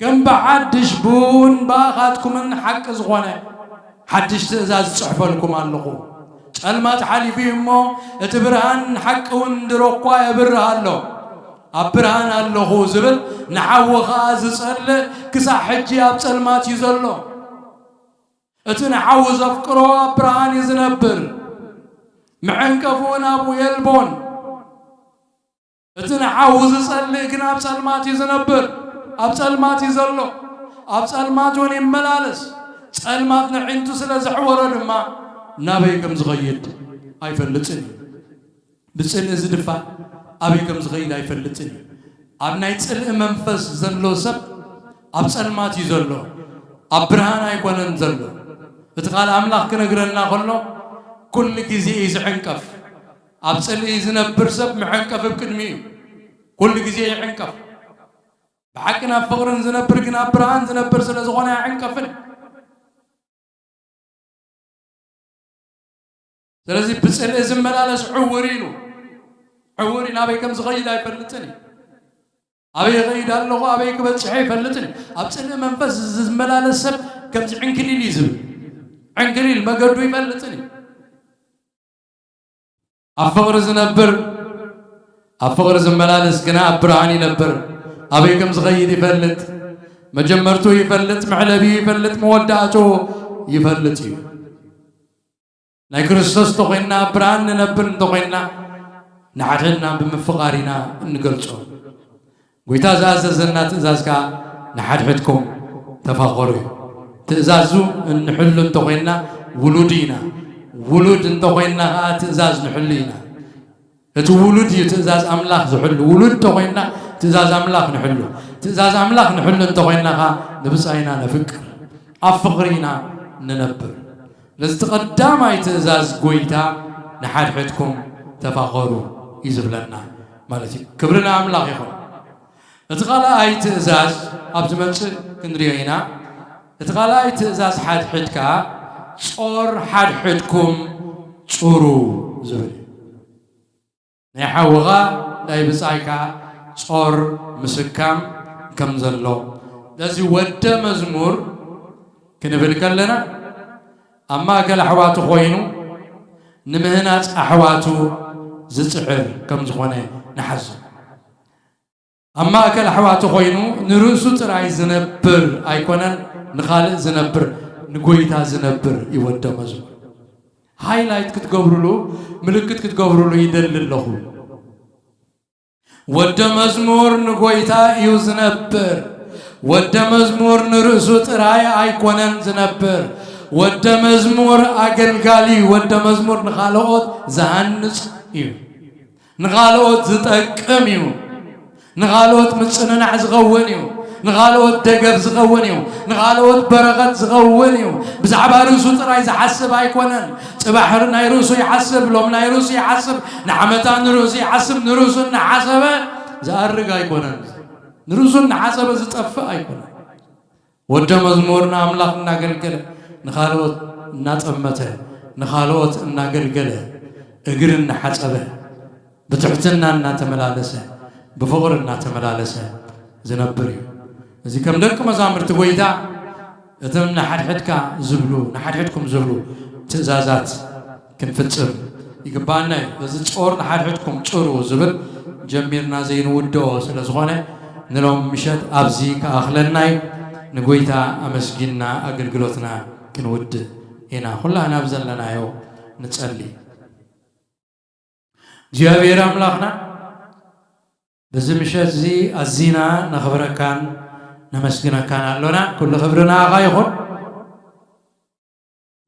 ከም ብሓድሽ ብእውን ብኣኻትኩምን ሓቂ ዝኾነ ሓድሽ ትእዛዝ እጽሕፈልኩም ኣለኹ። ጸልማት ሓሊፉ እዩ እሞ፣ እቲ ብርሃን ሓቂ እውን ድሮ እኳ የብርህ ኣሎ። ኣብ ብርሃን ኣለኹ ዝብል ንሓዊ ኸኣ ዝጸልእ ክሳዕ ሕጂ ኣብ ጸልማት እዩ ዘሎ። እቲ ንሓዊ ዘፍቅሮ ኣብ ብርሃን እዩ ዝነብር፣ መዐንቀፊ እውን ኣብኡ የልቦን። እቲ ንሓዊ ዝጸልእ ግን ኣብ ጸልማት እዩ ዝነብር፣ ኣብ ጸልማት እዩ ዘሎ፣ ኣብ ጸልማት እውን ይመላለስ። ጸልማት ነዒንቱ ስለ ዘሕወሮ ድማ ናበይ ከም ዝኸይድ ኣይፈልጥን እዩ። ብጽልኢ ዝድፋእ ኣበይ ከም ዝኸይድ ኣይፈልጥን እዩ። ኣብ ናይ ጽልኢ መንፈስ ዘሎ ሰብ ኣብ ጸልማት እዩ ዘሎ፣ ኣብ ብርሃን ኣይኮነን ዘሎ። እቲ ቃል ኣምላኽ ክነግረና ከሎ፣ ኩሉ ግዜ እዩ ዝዕንቀፍ። ኣብ ጽልኢ ዝነብር ሰብ መዐንቀፊ ኣብ ቅድሚኡ እዩ። ኩሉ ግዜ ይዕንቀፍ። ብሓቂ ናብ ፍቕርን ዝነብር ግን ኣብ ብርሃን ዝነብር ስለ ዝኾነ ኣይዕንቀፍን። ስለዚ ብጽልኢ ዝመላለስ ዕውር ኢሉ፣ ዕውር ኢሉ ናበይ ከም ዝኸይድ ኣይፈልጥን እዩ። ኣበይ ይኸይድ ኣለኹ፣ ኣበይ ክበጽሕ ኣይፈልጥን እዩ። ኣብ ጽልኢ መንፈስ ዝመላለስ ሰብ ከምዚ ዕንክሊል እዩ ዝብል። ዕንክሊል መገዱ ይፈልጥን እዩ። ኣብ ፍቕሪ ዝነብር፣ ኣብ ፍቕሪ ዝመላለስ ግና ኣብ ብርሃን ይነብር። ኣበይ ከም ዝኸይድ ይፈልጥ። መጀመርቱ ይፈልጥ፣ መዕለቢኡ ይፈልጥ፣ መወዳእቱ ይፈልጥ እዩ። ናይ ክርስቶስ እንተኾይንና፣ ኣብ ብርሃን ንነብር እንተኾይንና፣ ንሓድሕድና ብምፍቓር ኢና እንገልጾ። ጎይታ ዝኣዘዘና ትእዛዝ ከኣ ንሓድሕድኩም ተፋቐሩ እዩ። ትእዛዙ እንሕሉ እንተኾይንና ውሉድ ኢና። ውሉድ እንተኾይንና ከኣ ትእዛዝ ንሕሉ ኢና። እቲ ውሉድ እዩ ትእዛዝ ኣምላኽ ዝሕሉ። ውሉድ እንተኾይንና ትእዛዝ ኣምላኽ ንሕሉ። ትእዛዝ ኣምላኽ ንሕሉ እንተኾይንና ከኣ ንብጻይና ነፍቅር። ኣብ ፍቕሪ ኢና ንነብር። ነዚ እቲ ቀዳማይ ትእዛዝ ጎይታ ንሓድሕድኩም ተፋቐሩ እዩ ዝብለና ማለት እዩ። ክብሪ ንኣምላኽ ይኹን። እቲ ካልኣይ ትእዛዝ ኣብ ዝመጽእ ክንሪኦ ኢና። እቲ ካልኣይ ትእዛዝ ሓድሕድ ከኣ ጾር ሓድሕድኩም ጹሩ ዝብል እዩ። ናይ ሓውኻ ናይ ብጻይካ ጾር ምስካም ከም ዘሎ ነዚ ወደ መዝሙር ክንብል ከለና ኣብ ማእከል ኣሕዋቱ ኮይኑ ንምህናጽ ኣሕዋቱ ዝጽዕር ከም ዝኾነ ንሓዞ። ኣብ ማእከል ኣሕዋቱ ኮይኑ ንርእሱ ጥራይ ዝነብር ኣይኮነን፣ ንኻልእ ዝነብር፣ ንጎይታ ዝነብር እዩ ወደ መዝሙር። ሃይላይት ክትገብሩሉ፣ ምልክት ክትገብሩሉ ይደሊ ኣለኹ። ወደ መዝሙር ንጎይታ እዩ ዝነብር። ወደ መዝሙር ንርእሱ ጥራይ ኣይኮነን ዝነብር። ወደ መዝሙር ኣገልጋሊ፣ ወደ መዝሙር ንኻልኦት ዝሃንጽ እዩ። ንኻልኦት ዝጠቅም እዩ። ንኻልኦት ምጽንናዕ ዝኸውን እዩ። ንኻልኦት ደገፍ ዝኸውን እዩ። ንኻልኦት በረኸት ዝኸውን እዩ። ብዛዕባ ርእሱ ጥራይ ዝሓስብ ኣይኮነን። ጽባሕ ናይ ርእሱ ይሓስብ፣ ሎም ናይ ርእሱ ይሓስብ፣ ንዓመታ ንርእሱ ይሓስብ። ንርእሱ እናሓሰበ ዝኣርግ ኣይኮነን። ንርእሱ እናሓሰበ ዝጠፍእ ኣይኮነን። ወደ መዝሙር ንኣምላኽ እናገልገለ፣ ንኻልኦት እናጠመተ፣ ንኻልኦት እናገልገለ፣ እግሪ እናሓጸበ፣ ብትሕትና እናተመላለሰ፣ ብፍቕሪ እናተመላለሰ ዝነብር እዩ። እዚ ከም ደቂ መዛሙርቲ ጎይታ እቶም ንሓድሕድካ ዝብሉ፣ ንሓድሕድኩም ዝብሉ ትእዛዛት ክንፍጽም ይግባኣና እዩ። በዚ ጾር ንሓድሕድኩም ጽሩ ዝብል ጀሚርና ዘይንውድኦ ስለ ዝኾነ፣ ንሎም ምሸት ኣብዚ ክኣኽለና እዩ። ንጎይታ ኣመስጊንና ኣገልግሎትና ክንውድእ ኢና። ኩላህና ኣብ ዘለናዮ ንጸሊ። እግዚኣብሔር ኣምላኽና፣ በዚ ምሸት እዚ ኣዚና ነኽብረካን ነመስግነካን ኣሎና። ኩሉ ክብሪ ንኣኻ ይኹን።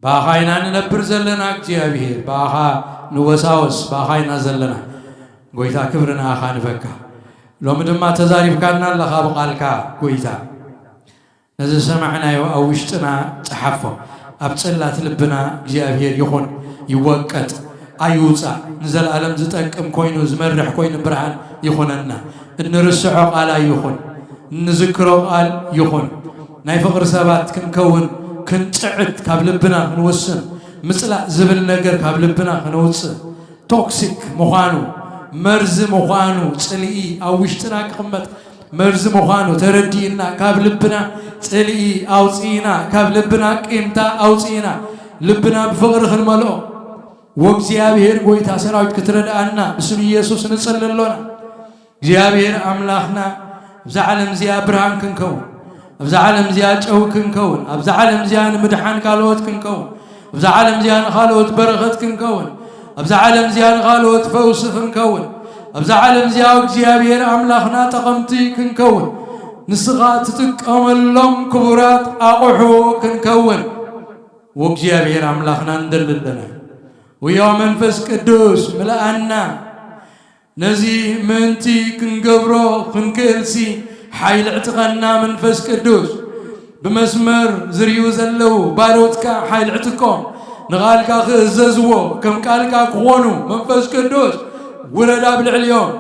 ብኣኻ ኢና ንነብር ዘለና እግዚኣብሔር፣ ብኣኻ ንወሳወስ፣ ብኣኻ ኢና ዘለና። ጎይታ ክብሪ ንኣኻ ንበካ። ሎሚ ድማ ተዛሪብካና ኣለኻ ብቓልካ ጎይታ። ነዚ ዝሰማዕናዮ ኣብ ውሽጥና ጸሓፎ። ኣብ ጽላት ልብና እግዚኣብሔር ይኹን፣ ይወቀጥ፣ ኣይውጻእ። ንዘለኣለም ዝጠቅም ኮይኑ፣ ዝመርሕ ኮይኑ ብርሃን ይኹነና። እንርስዖ ቃል ኣይኹን፣ እንዝክሮ ቃል ይኹን። ናይ ፍቕሪ ሰባት ክንከውን፣ ክንጽዕት፣ ካብ ልብና ክንውስን፣ ምጽላእ ዝብል ነገር ካብ ልብና ክነውጽእ፣ ቶክሲክ ምዃኑ፣ መርዚ ምዃኑ፣ ጽልኢ ኣብ ውሽጥና ክቕመጥ መርዚ ምዃኑ ተረዲእና፣ ካብ ልብና ጽልኢ ኣውጽእና፣ ካብ ልብና ቂምታ ኣውጽእና፣ ልብና ብፍቕሪ ክንመልኦ፣ ወእግዚኣብሔር ጎይታ ሰራዊት ክትረድኣና ብስም ኢየሱስ ንጽሊ ኣሎና። እግዚኣብሔር ኣምላኽና፣ ኣብዛ ዓለም እዚኣ ብርሃን ክንከውን፣ ኣብዛ ዓለም እዚኣ ጨው ክንከውን፣ ኣብዛ ዓለም እዚኣ ንምድሓን ካልኦት ክንከውን፣ ኣብዛ ዓለም እዚኣ ንኻልኦት በረኸት ክንከውን፣ ኣብዛ ዓለም እዚኣ ንኻልኦት ፈውሲ ክንከውን፣ ኣብዛ ዓለም እዚኣ እግዚኣብሔር ኣምላኽና ጠቐምቲ ክንከውን፣ ንስኻ ትጥቀመሎም ክቡራት ኣቑሑ ክንከውን፣ ወእግዚኣብሔር ኣምላኽና ንደሊ ኣለና። ውዮ መንፈስ ቅዱስ ምልኣና። ነዚ ምእንቲ ክንገብሮ ክንክእልሲ ሓይሊ ዕጥቀና መንፈስ ቅዱስ። ብመስመር ዝርእዩ ዘለዉ ባሮትካ ሓይሊ ዕጥቆም ንቓልካ ክእዘዝዎ፣ ከም ቃልካ ክኾኑ መንፈስ ቅዱስ ውረድ ኣብ ልዕሊኦም።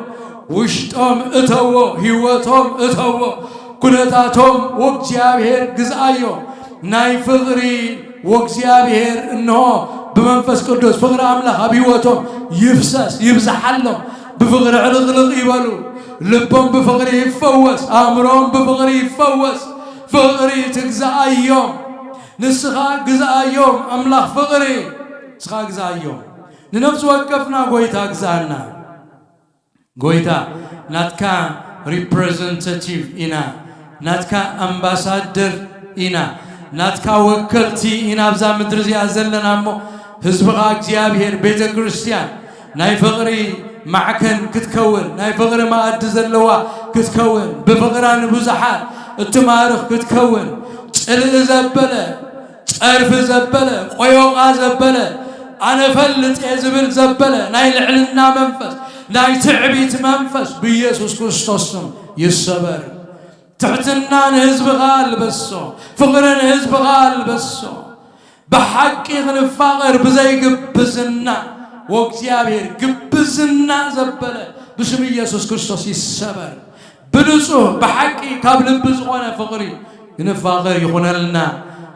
ውሽጦም እተዎ፣ ህይወቶም እተዎ፣ ኩነታቶም ወእግዚኣብሔር ግዝኣዮ። ናይ ፍቕሪ ወእግዚኣብሔር እንሆ ብመንፈስ ቅዱስ ፍቕሪ ኣምላኽ ኣብ ህይወቶም ይፍሰስ፣ ይብዝሓሎም። ብፍቕሪ ዕልቕልቕ ይበሉ። ልቦም ብፍቕሪ ይፈወስ፣ ኣእምሮም ብፍቕሪ ይፈወስ። ፍቕሪ ትግዝኣዮም። ንስኻ ግዝኣዮም ኣምላኽ ፍቕሪ፣ ንስኻ ግዝኣዮም። ንነፍሲ ወከፍና ጎይታ ግዝኣና። ጎይታ ናትካ ሪፕሬዘንታቲቭ ኢና፣ ናትካ ኣምባሳደር ኢና፣ ናትካ ወከልቲ ኢና ኣብዛ ምድሪ እዚኣ ዘለና እሞ ህዝብኻ እግዚኣብሔር ቤተ ክርስቲያን ናይ ፍቕሪ ማዕከን ክትከውን፣ ናይ ፍቕሪ መኣዲ ዘለዋ ክትከውን፣ ብፍቕራ ንብዙሓት እትማርኽ ክትከውን፣ ጽልኢ ዘበለ፣ ጸርፊ ዘበለ፣ ቆዮቓ ዘበለ፣ ኣነ ፈልጥ እየ ዝብል ዘበለ ናይ ልዕልና መንፈስ፣ ናይ ትዕቢት መንፈስ ብኢየሱስ ክርስቶስ ስም ይሰበር። ትሕትና ንህዝብኻ ኣልበሶ፣ ፍቕሪ ንህዝብኻ ኣልበሶ። ብሓቂ ክንፋቐር ብዘይ ግብዝና፣ ወእግዚኣብሔር ግብዝና ዘበለ ብስም ኢየሱስ ክርስቶስ ይሰበር። ብንጹህ ብሓቂ ካብ ልቢ ዝኾነ ፍቕሪ ክንፋቐር ይኹነልና።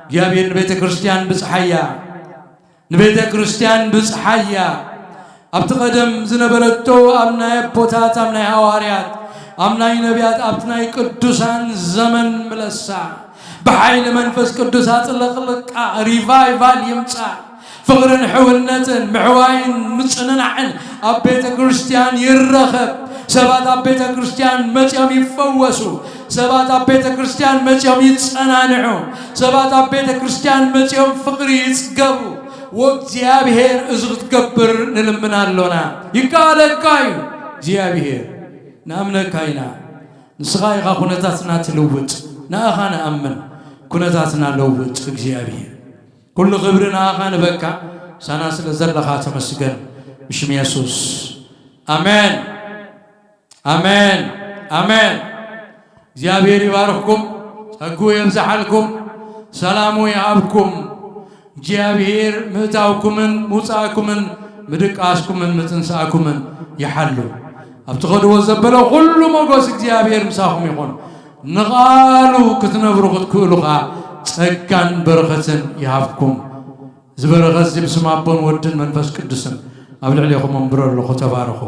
እግዚኣብሔር ንቤተ ክርስቲያን ብጽሓያ፣ ንቤተ ክርስቲያን ብጽሓያ። ኣብቲ ቀደም ዝነበረቶ ኣብ ናይ ኣቦታት፣ ኣብ ናይ ሃዋርያት፣ ኣብ ናይ ነቢያት፣ ኣብቲ ናይ ቅዱሳን ዘመን ምለሳ። ብሓይሊ መንፈስ ቅዱስ ኣጥለቕልቃ ሪቫይቫል ይምጻእ። ፍቕርን ሕውነትን ምሕዋይን ምጽንናዕን ኣብ ቤተ ክርስቲያን ይረኸብ። ሰባት ኣብ ቤተ ክርስቲያን መጺኦም ይፈወሱ። ሰባት ኣብ ቤተ ክርስቲያን መጺኦም ይጸናንዑ። ሰባት ኣብ ቤተ ክርስቲያን መጺኦም ፍቕሪ ይጽገቡ። ወእግዚኣብሔር እዚ ክትገብር ንልምን ኣሎና። ይከኣለካ እዩ እግዚኣብሔር። ንኣምነካ ኢና። ንስኻ ኢኻ ኩነታትና ትልውጥ። ንኣኻ ንኣምን። ኩነታትና ለውጥ እግዚኣብሔር። ኩሉ ክብሪ ንኣኻ ንበካ። ሳና ስለ ዘለኻ ተመስገን። ብሽም የሱስ። ኣሜን። ኣሜን። ኣሜን። እግዚኣብሔር ይባርኽኩም። ጸግኡ የብዝሓልኩም። ሰላሙ ይሃብኩም። እግዚኣብሔር ምእታውኩምን ምውጻእኩምን ምድቃስኩምን ምትንሳእኩምን ይሓሉ። ኣብ ትኸድዎ ዘበለ ኩሉ ሞገስ እግዚኣብሔር ምሳኹም ይኹን። ንቓሉ ክትነብሩ ክትክእሉ ኸኣ ጸጋን በረኸትን ይሃብኩም። እዚ በረኸት እዚ ብስም ኣቦን ወድን መንፈስ ቅዱስን ኣብ ልዕሌኹም ኣንብሮ ኣለኹ። ተባረኹ።